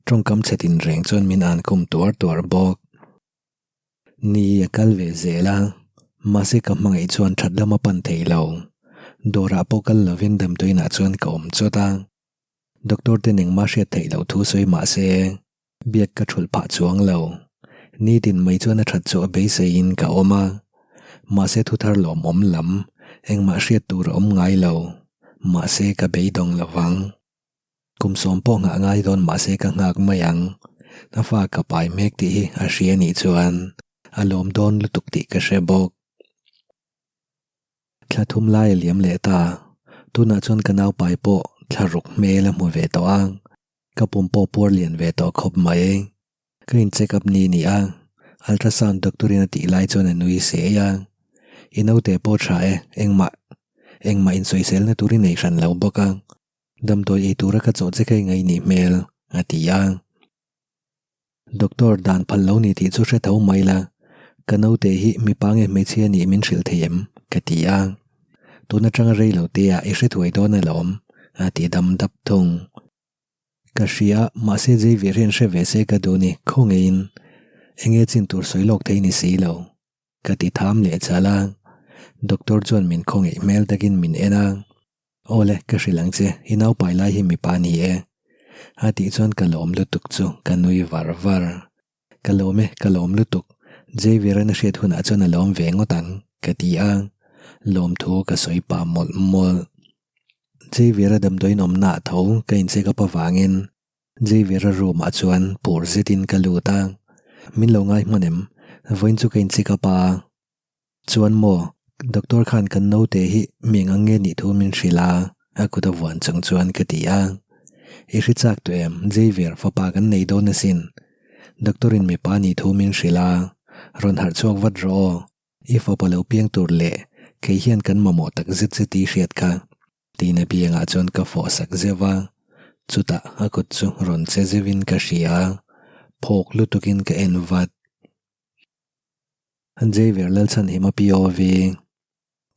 tawngkam chhe tin reng chuan min an khum tuar tuar bawk. Ni a kal ve zel a, mahse ka hmangaih chuan that lam a pan thei lo. Dawrah pawh kal lovin damdawiinah chuan ka awm chawt a. Doctor ten engmah hriat theih loh thu sawi mahse biak ka thulh phah chuang lo. Nitin mai chuan a that chu a beiseiin ka awm a, mahse thu thar lawmawm lam engmah hriat tur a awm ngai lo. Mahse ka beidawng lovang. Kum sawm pawh nghah ngai dawn mahse ka nghak mai ang. A fa ka pai mek tih hi a hria nih chuan a lawm dawn lutuk tih ka hre bawk. Thla thum lai a liam leh ta. Tunah chuan ka nau pai pawh thla ruk hmel a hmu ve tawh a, ka pum pawh puar lian ve tawh khawp mai. Ka in check up ni ni a, ultrasound doctor in a tih lai chuan a nui se a, i naute pawh tha e, engmah engmah insawiselna tur i nei hran lo bawk a, Damdawi ei tura ka chawh che kha i ngaih nih hmel, a ti a. Doctor dan phal lo ni tih chu hre tho mai la, ka naute hi mipa nge hmeichhia nih min hrilh thei em? ka ti a. Tun atanga rei lo te ah i hre thuai dawn alawm, a ti dam dap thung. Ka hria, mahse Xavier hian hre ve se ka duh ni, khawngeiin enge chin tur sawi lawk thei ni si lo. Ka ti tham leh chal a, doctor chuan min khawngaih hmel takin min en a, Awle, ka hrilh ang che, i naupai lai hi mipa ni e. A tih chuan ka lawm lutuk chu ka nui var var. Ka lawm e, ka lawm lutuk, Xavier-a'n a hriat hunah chuan a lawm ve ngawt ang, ka ti a, lawmthu ka sawi pah mawlh mawlh. Xavier-a damdawiin awmnaah tho ka incheck up avangin Xavier-a room ah chuan pur zetin ka lut a, min lo ngai hman em? Vawiin chu ka incheck up a. Chuan maw, doctor khan kan naute hi mi eng ang nge nih thu min hrilh a, a kut a vuan chung chuan ka ti a. I hre chak tawh em, Xavier fapa kan nei dawn asin. Doctor in mipa nih thu min hrilh a, rawn harh chhuak vat rawh aw. I fapa lo piang tur leh kei hian kan mamawh tak zet zet i hriat kha. Tiin a biangah chuan ka fawh sak zeuh a, chutah a kut chu rawn che zeuhin ka hria a, phawk lutukin ka en vat. Xavier Lalchhanhima POV,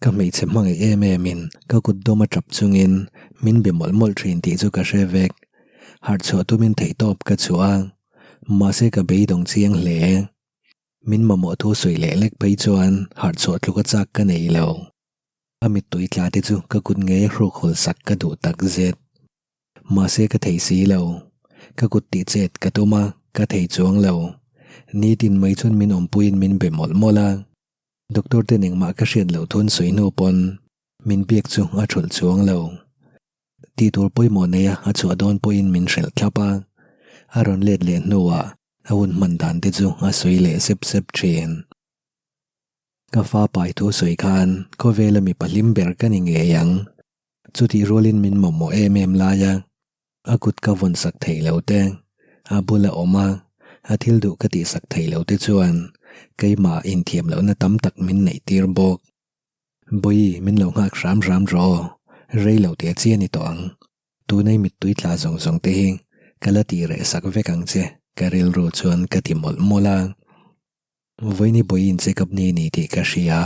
Ka hmeichhe hmangaih em emin ka kut dawm a tap chungin min be mawlh mawlh thin tih chu ka hre vek. Harh chhuah tumin theihtawp ka chhuah a, mahse ka beidawng chiang hle. Min mamawh thu sawi leh lek phei chuan harh chhuah tluka chak ka nei lo. A mittui tla te chu ka kut ngei a hruk hul sak ka duh tak zet. Mahse ka thei si lo. Ka kut tih chet ka tum a, ka thei chuang lo. Nitin mai chuan min awmpuiin min be mawlh mawlh a. Doctor ten engmah ka hriat loh thun sawi hnu pawn min biak chu a thulh chuang lo. Tih tur pawimawh nei a a chhuah dawn pawhin min hrilh thlap a. A rawn let leh hnuah a hun hman dan te chu a sawi leh sep sep thin. Ka fa pai thu sawi khan khawvela mipa hlim ber ka ni ngei ang. Chutih rualin min mamawh em em lai a, a kut ka vawn sak thei lo te, a bula awm a, a thil duh ka tih sak thei lo te chuan keimah inthiam lohna tam tak min neih tir bawk. Bawi, min lo nghak hram hram rawh aw, rei lo teh chi a ni tawh ang. Tunai mittui tla zawng zawng te hi ka la tih reh sak vek ang che, ka rilru chuan ka ti mawlh mawlh a. Vawiini bawi in check up ni ni tih ka hria.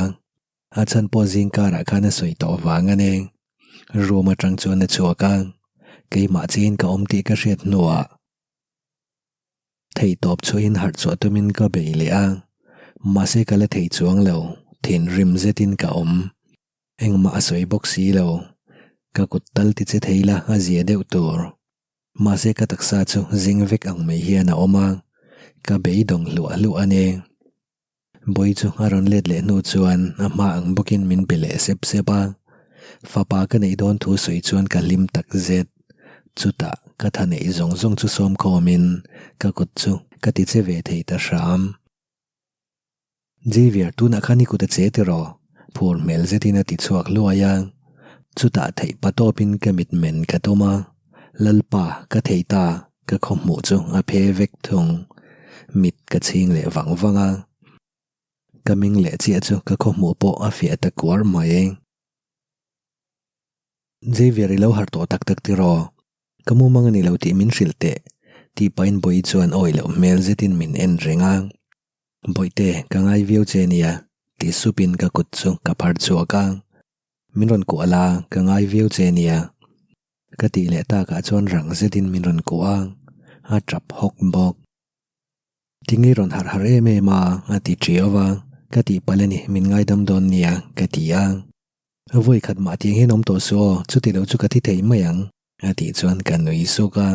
A chhan pawh zing karah khan a sawi tawh vang a ni. Room atang chuan a chhuak a, keimah chiin ka awm tih ka hriat hnuah theihtawp chhuahin harh chhuah tumin ka bei leh a, mahse ka la thei chuang lo, thinrim zetin ka awm. Engmah a sawi bawk si lo, ka kut tal ti che thei la a zia deuh tur. Mahse ka taksa chu zing vek ang mai hian a awm a, ka beidawng hluah hluah a ni. Bawi chu a rawn let leh hnu chuan a hma ang bawkin min be leh sep sep a, fapa ka neih dawn thu sawi chuan ka hlim tak zet. Chutah ka tha neih zawng zawng chu sawm khawmin ka kut chu ka ti che ve thei ta hram. Xavier, tunah khan i kut a che tiraw? Phur hmel zetin a ti chhuak hluai a. Chutah theih pa tawpin ka mit men ka tum a. Lalpa, ka thei ta, ka khaw hmuh chu a phe vek thung. Mit ka chhing leh vang vang a. Ka ming leh chiah chu ka khaw hmuh pawh a fiah ta kuar mai. Xavier i lo harh tawh tak tak tiraw? Ka mumang a ni lo tih min hrilh teh, tih pahin Bawi chuan awi loh hmel zetin min en reng a. Bawihte, ka ngai viau che nia, ti supin ka kut chu ka phar chhuak a. Min rawn kuah la, ka ngai viau che nia. Ka tih leh takah chuan rang zetin min rawn kuah a, a tap hawk bawk. Tinge rawn harh harh em em a, a ti ṭiau a, ka tih palh a ni, min ngaidam dawn nia, ka ti a. Vawi khat mah tiang hian awm tawh suh aw, chuti lo chu ka thi thei mai ang, a tih chuan ka nui suk a.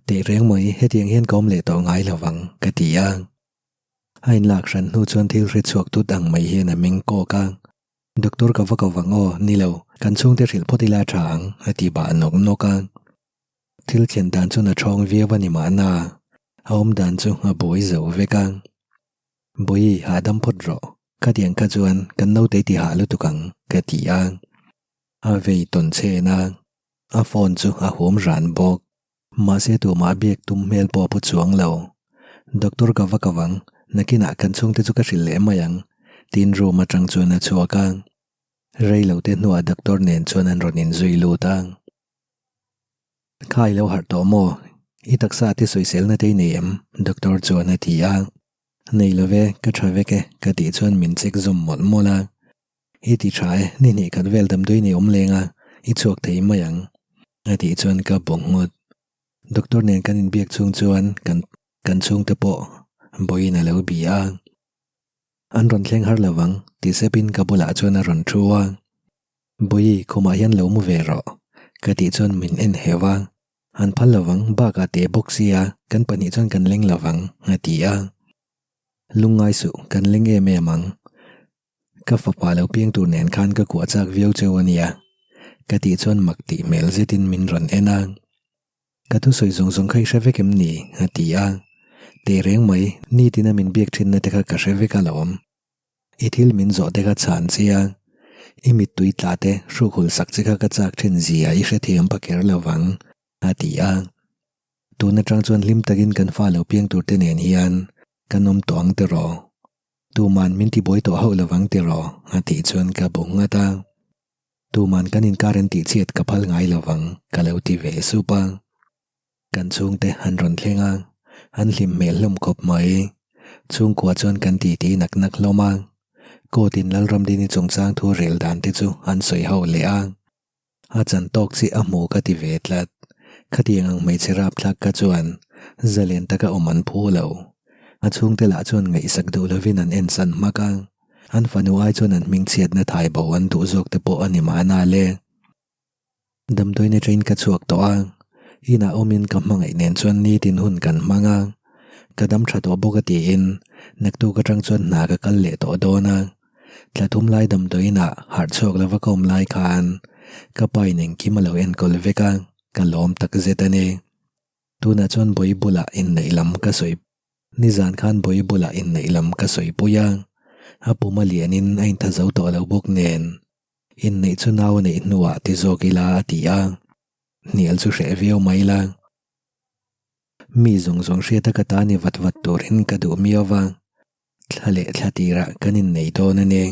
Teh reng mai, hetiang hian ka awm leh tawh ngai lo vang, ka ti a. A inlak hran hnu chuan thil hre chhuak tut ang mai hian a meng kawk a. Doctor ka va ko vang aw, ni lo, kan chhungte hrilh phawt ila tha ang, a ti bah nawk nawk a. Thil thlen dan chuan a thawng viau a ni mahna, a awm dan chu a buai zo vek a. Bawi, hahdam phawt rawh, khatiang kha chuan kan naute ti hah lutuk ang, ka ti a. A vei tawn chhen a. A phone chu a hum ran bawk. Mahse tumah biak tum hmel pawh a pu chuang lo. Doctor ka va ka vang, nakinah kan chhungte chu ka hrilh leh mai ang, tiin room atang chuan a chhuak a. Rei lo te hnuah doctor nen chuan an rawn inzui lut a. Kha i lo harh tawh maw? I taksa te sawiselna te i nei em? Doctor chuan a ti a. Nei lo ve, ka tha vek e, ka tih chuan min check zawm mawlh mawlh a. I ti tha e, ni hnih khat vel damdawi nei awm leng a, i chhuak thei mai ang, a tih chuan ka bu nghut. Doctor nen kan inbiak chhung chuan kan kan chhungte pawh bawiin a lo bi a. An rawn thleng har lo vang, ti sepin ka bulah chuan a rawn thu a. Bawi, khumah hian lo mu ve rawh, ka tih chuan min en heuh a. An phal lo vang, bakah teh bawk sia, kan pahnih chuan kan leng lo vang, a ti a. Lungngai suh, kan leng em em ang. Ka fapa lo piang tur nen khan ka kuah chak viau cheu a nia, ka tih chuan mak tih hmel zetin min rawn en a. Ka thusawi zawng zawng kha i hre vek em ni? a ti a. Teh reng mai, nitina min biak thinna te kha ka hre vek alawm. I thil min zawh te kha chhan che a, i mittui tla te hruk hul sak che kha ka chak thin zia i hrethiam pa kher lo vang, a ti a. Tun atang chuan hlim takin kan fa lo piang tur te nen hian kan awm tawh ang tiraw? Tuman min tibuai tawh hauh lovang tiraw? a tih chuan ka bu nghat a. Tuman kan inkar an tihchhiat ka phal ngai lovang ka lo ti ve sup a. Kan chhungte an rawn thleng a, an hlim hmel hlawm khawp mai. Chhungkua chuan kan titi nak nak hlawm a. Court in Lalramdini chungchang thu rel dan te chu an sawi ho leh a. A chan tawk chi a hmu ka ti ve tlat. Khatiang ang hmeichhe rapthlak ka chuan zalen taka awm an phu lo. A chhungte lah chuan ngaihsak duh lovin an ensan hmak a. An fanu ai chuan an hmingchhiatna thai bo an duh zawk te pawh a ni mahna le. Damdawiin atangin ka chhuak tawh a, inah awmin ka hmangaih nen chuan nitin hun kan hmang a, ka dam tha tawh bawk a tiin naktuk atang chuan hna ka kal leh tawh dawn a. Thla thum lai damdawiinah harh chhuak lova ka awm lai khan ka pa in engkim a lo enkawl vek a, ka lawm takzet a ni. Tunah chuan bawi bulah inneih lam ka sawi Nizan khan bawi bulah inneih lam ka sawi pui a, a pum a lianin a intha zo tawh lo bawk nen inneih chu nau a neih hnuah ti zawk ila a ti a, hnial chu hreh viau mai la. Mi zawng zawng hriata ka ta ni vat vat turin ka duh miau va, thla leh thla tirah kan innei dawn a ni.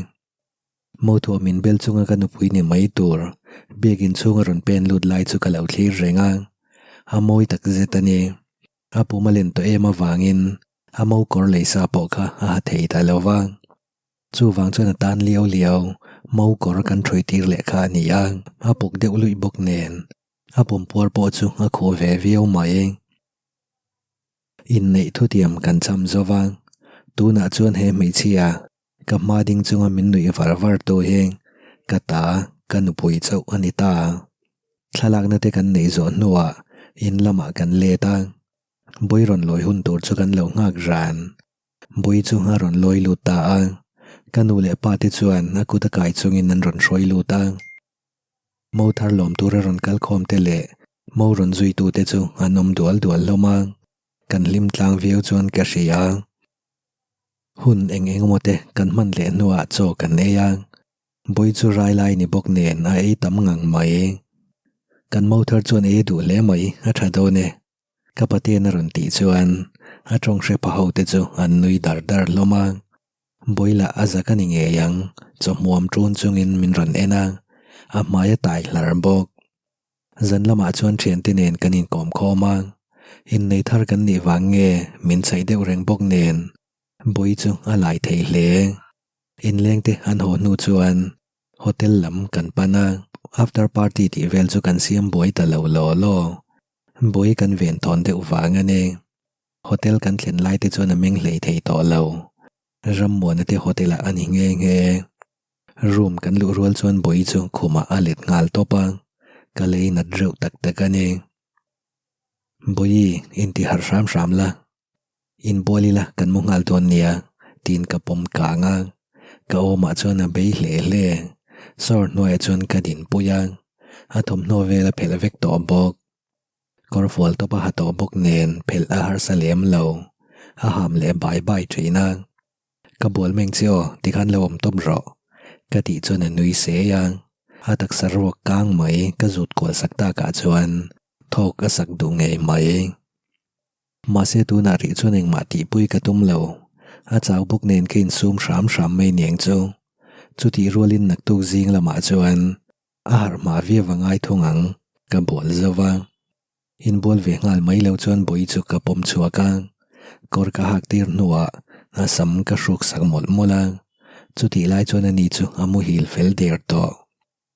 Mothuah min bel chunga ka nupui ni mai tur biakin chhunga rawn pen lut lai chu ka lo thlir reng a, a mawi tak zet a ni. A pum a len tawh em avangin a mo kawr lei sa pawh kha a ha thei ta lo va. Chuvang chuan a tan liau liau mo kawr kan ṭhui tir leh kha a ni a, a puk deuh luih bawk nen a pum puar pawh chu a khuh ve viau mai. Inneih thutiam kan cham zo va, tunah chuan he hmeichhia Ka hma ding chunga min nuih var var tu hi ka ta, ka nupui chauh a ni ta. Thlalakna te kan neih zawh hnuah in lamah kan let a, Bui rawn lawi hun tur chu kan lo nghak ran. Bui chu a rawn lawi lut ta a, ka nu leh pa te chuan a kut a kai chungin an rawn hruai lut a. Mo thar lawm tura rawn kal khawm te leh mo rawn zuitu te chu an awm dual dual hlawm a, kan hlim tlang viau chuan ka hria. Hun eng eng emaw te kan hman leh hnuah chaw kan ei a, Bawi chu rai lai ni bawk nen a ei tam ngang mai. Kan mo thar chuan ei a duh hle mai, a tha dawn e. Ka paten a rawn tih chuan a tawng hre pha ho te chu an nui dar dar hlawm a. Bawi lah a zak a ni ngei ang, chaw hmuam ṭun chungin min rawn en a, a hmai a tai hlar bawk. Zan lamah chuan thiante nen kan inkawm khawm a, innei thar kan nih vang nge min chhaih deuh reng bawk nen Bawi chu a lai thei hle. Inlengte an haw hnu chuan hotel lam kan pan a, after party tih vel chu kan siam buai ta lo law law. Bawi kan ven tawn deuh vang a ni. Hotel kan thlen lai te chuan a meng hlei thei tawh lo. Rammuana te hotel ah a ni nghe nghe. Room kan luh rual chuan Bawi chu khumah a let nghal tawp a, ka lei nat reuh tak tak a ni. Bawi, inti harh hram hram la, inbual ila kan mu nghal dawn nia, tiin ka pawm kang a, ka awmah chuan a bei hle hle. Sawr hnuaiah chuan ka dinpui a, a thawmhnaw vel a phelh vek tawh bawk. Kawr fual tawp a ha tawh bawk nen phelh a harsa lem lo, a ham leh bai bai thin a. Ka bual meng che aw, tikhan lo awm tawp rawh, ka tih chuan a nui sei a. A taksa ruak kang mai ka zut kual sak takah chuan thawk a sak duh ngei mai. Mahse tunah rih chuan engmah tihpui ka tum lo, a chau bawk nen ka insum hram hram mai niang chu. Chutih rualin naktuk zing lamah chuan a harh hma viau a ngai thung ang, ka bual zo va. Inbual ve nghal mai lo chuan bawi chu ka pawm chhuak a, kawr ka hak tir hnuah a sam ka hruk sak mawlh mawlh a, chutih lai chuan ani chu a muhil fel der tawh.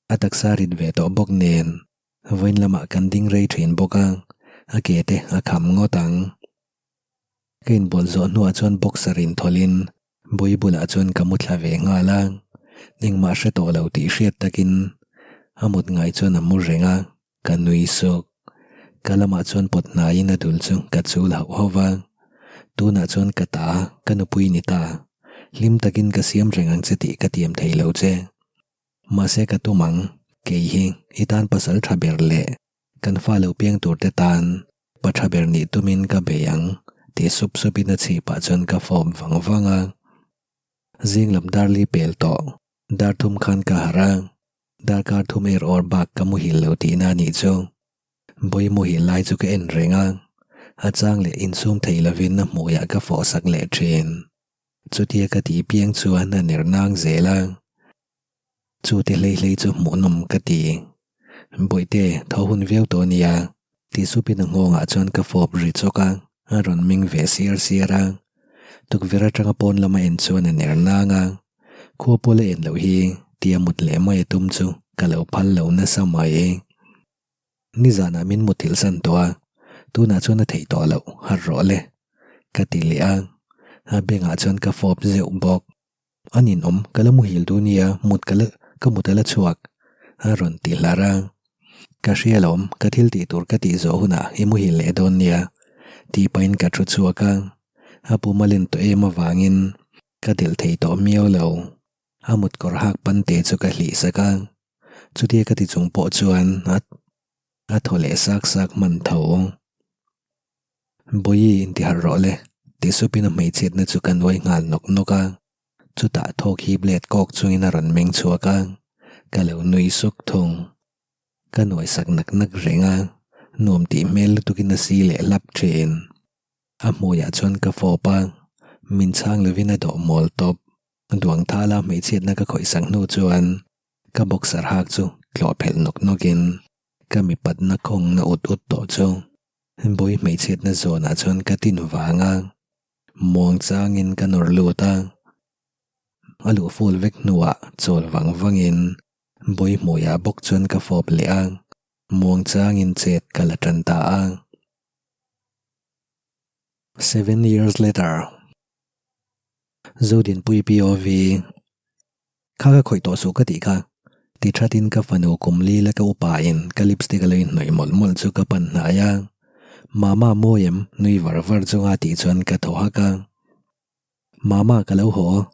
A taksa rit ve tawh bawk nen vawiin lamah kan ding rei thin bawk a, a ke te a kham ngawt ang. Ka inbual zawh hnuah chuan boxer inthawlhin bawi bulah chuan ka mu thla ve nghal a, engmah hre tawh lo tih hriat takin a mut ngai chuan a mu reng a. Ka nui suk. Ka lamah chuan pawt hnaiin a dul chu ka chul hauh hauh va. Tunah chuan ka ta, ka nupui ni ta. Hlim takin ka siam reng ang che tih ka tiam thei lo che. Mahse ka tum ang, kei hi i tan pasal tha ber leh kan fa lo piang tur te tan pa tha ber nih tumin ka bei ang ti sup supin a chhipah chuan ka fawp vang vang a. Zing lam darli pel tawh, dar thum khan ka harh a. Darkar thum er awr bak ka muhil lo tihna a nih chu. Bawi muhil lai chu ka en reng a, a chang leh insum thei lovin a hmuiah ka fawh sak leh thin. Chutia ka tih piang chuan a ner nang zel a. Chute hlei hlei chu hmuhnawm ka ti. Bawihte, tho hun viau tawh nia, ti supin a nghawngah chuan ka fawp ri chawk a, a rawn meng ve siar siar a. Tukverh atanga pawn lama en chuan a ner nang a. Khua pawla en loh hi tia mut leh mai a tum chu ka lo phal lo nasa mai. Nizanah min muthilh san tawh a, tunah chuan a theih tawh loh harh rawh le, ka ti leh a, a bengah chuan ka fawp zeuh bawk. A ninawm, ka la muhil duh nia, mut ka la, ka mut a la chhuak, a rawn ti hlar a. Ka hria lawm, ka thil tih tur ka tih zawh hunah i muhil leh dawn nia, tih pahin ka thu chhuak a. A pum a len tawh em avangin ka delh thei tawh miau lo. A mut kawr hak pan te chu ka hlih sak a. Chutia ka ti chung pawh chuan a a thaw leh sak sak hman tho. Bawihi intiharh rawh le, ti supin a hmeichhiatna chu ka nuai nghal nawk nawk a. Chutah thawk hi blade kawk chungin a rawn meng chhuak a, ka lo nui suk thung. Ka nuai sak nak nak reng a, nuam tih hmel lutukin a si leh hlap thin. A hmuiah chuan ka fawp a, min chhang lovin a dawh mawl tawp. Duang thala hmeichhiatna ka khawih sak hnu chuan ka boxer hak chu tlawh phelh nawk nawkin ka mipatna khawngna ut ut tawh chu Bawi hmeichhiatna zawnah chuan ka tin vang a, muang changin ka nawr lut a. A luh ful vek hnuah chawl vang vangin bawi hmuiah bawk chuan ka fawp leh a, muang changin chet ka la tan ta a. Seven years later. Zodinpui POV. Kha ka khawih tawh suh ka tih kha. Ti thatin ka fanu kum li la ka upa in ka lipstick a lo inhnawih mawlh mawlh chu ka pan hnai a. Mama mawi em? Nui var var chunga tih chuan ka thaw hak a. Mama ka lo haw.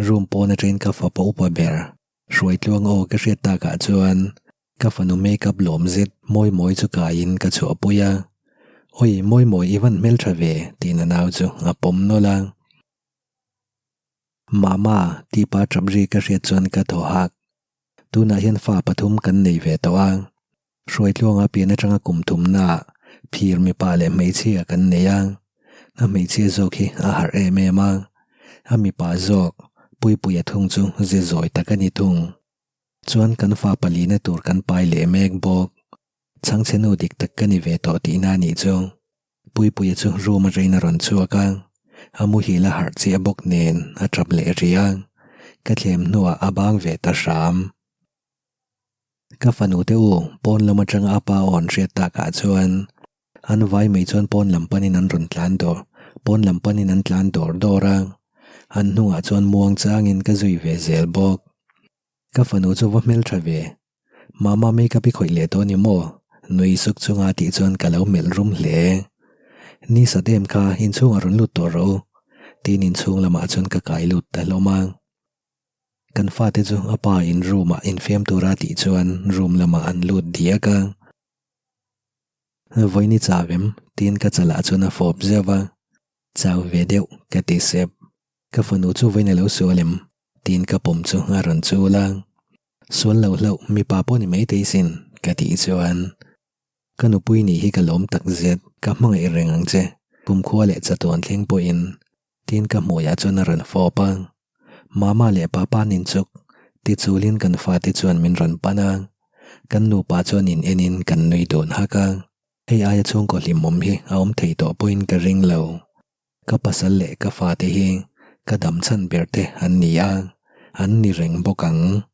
Room pawn atangin ka fapa upa ber Hruaitluang aw ka hriat takah chuan ka fanu makeup lawm zet mawi mawi chu kaiin ka chhuahpui a. Awi mawi mawi i van hmeltha ve tiin a nau chu a pawm nawlh a. Mama, tih pa tap ri ka hriat chuan ka thaw hak. Tunah hian fa pathum kan nei ve tawh a. Hruaitluanga pian atanga kum thumnaah phir mipa leh hmeichhia kan nei a. A hmeichhia zawk hi a harh em em a. A mipa zawk, Puipuia thung chu ze zawi tak a ni thung. Chuan kan fa palina tur kan pai leh mek bawk. Chhangchhe nu dik tak ka ni ve tawh tihna a nih chu. Puipuia chu room atangin a rawn chhuak a, a muhil a harh chiah bawk nen a tap leh rih a, ka thlem hnuah a bang ve ta hram. Ka fanu te u pawn lam atanga a pa aw an hriat takah chuan an vai mai chuan pawn lam panin an rawn tlan dawr pawn lam panin an tlan dawr dawr a, an hnungah chuan muang changin ka zui ve zel bawk. Ka fanu chu va hmeltha ve. Mama makeup i khawih leh tawh a ni maw? Nui suk chunga tih chuan ka lo melh rum hle. Ni sat em kha inchhungah rawn lut tawh rawh u. Tiin inchhung lamah chuan ka kai lut ta hlawm a. Kan fate chu a pa in room ah infiam tura tih chuan room lamah an lut diak a. Vawiin i chau em? Tiin ka chalah chuan a fawp zeuh a. Chau ve deuh ka ti sep. Ka fanu chu vawiin a lo sual em? Tiin ka pawm chu a rawn chul a. Sual lo hlauh mipa pawh ni maithei sin ka tih chuan ka nupui nih hi ka lawm tak zet ka hmangaih reng ang che kumkhua leh chatuan thleng pawhin tiin ka hmuiah chuan a rawn fawp a. Mama leh papa an inchuk tichulin kan fate chuan min rawn pan a, kan nupa chuan in enin kan nui dun hak a. Hei aia chhungkaw hlimawm hi a awm thei tawh pawhin ka ring lo. Ka pasal leh ka fate hi ka dam chhan ber te an ni a, an ni reng bawk ang.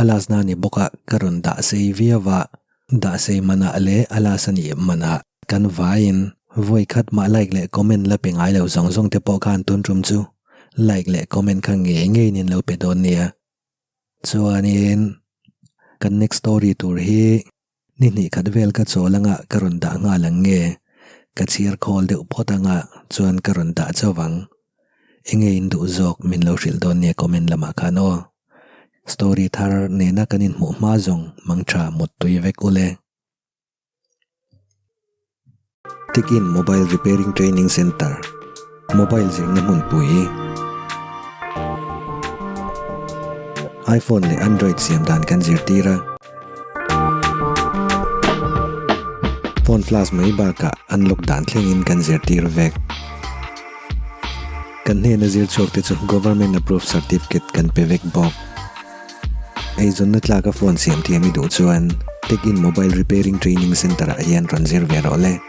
A last na ni bawk a ka rawn dah sei viau a, dah sei manah leh a last a nih manah kan vaiin vawi khat mah like leh comment la pe ngai lo zawng zawng te pawh khan tun tum chu like leh comment kha ngei ngeiin in lo pe dawn nia. Chuanin kan next story tur hi. Ni hnih khat vel ka chawl anga ka rawn dah nghal ang nge? Ka chhiar khawl deuh phawt anga chuan ka rawn dah chauh ang. Enge in duh zawk min lo hrilh dawn nia comment lamah khan aw. Story thar nena kan inhmuh hma zawng mangtha muttui vek ule. Tikin Mobile Repairing Training Centre, Mobile zirna hmunpui, iPhone leh Android siam dan kan zirtir a. Phone flash mai bakah unlock dan thlengin kan zirtir vek. Kan hnena zir chhuak te chu Government Approved Certificate kan pe vek bawk. Eizawnna tlaka phone siam thiam i duh chuan Tech In Mobile Repairing Training Centre ah hian rawn zir ve rawh le.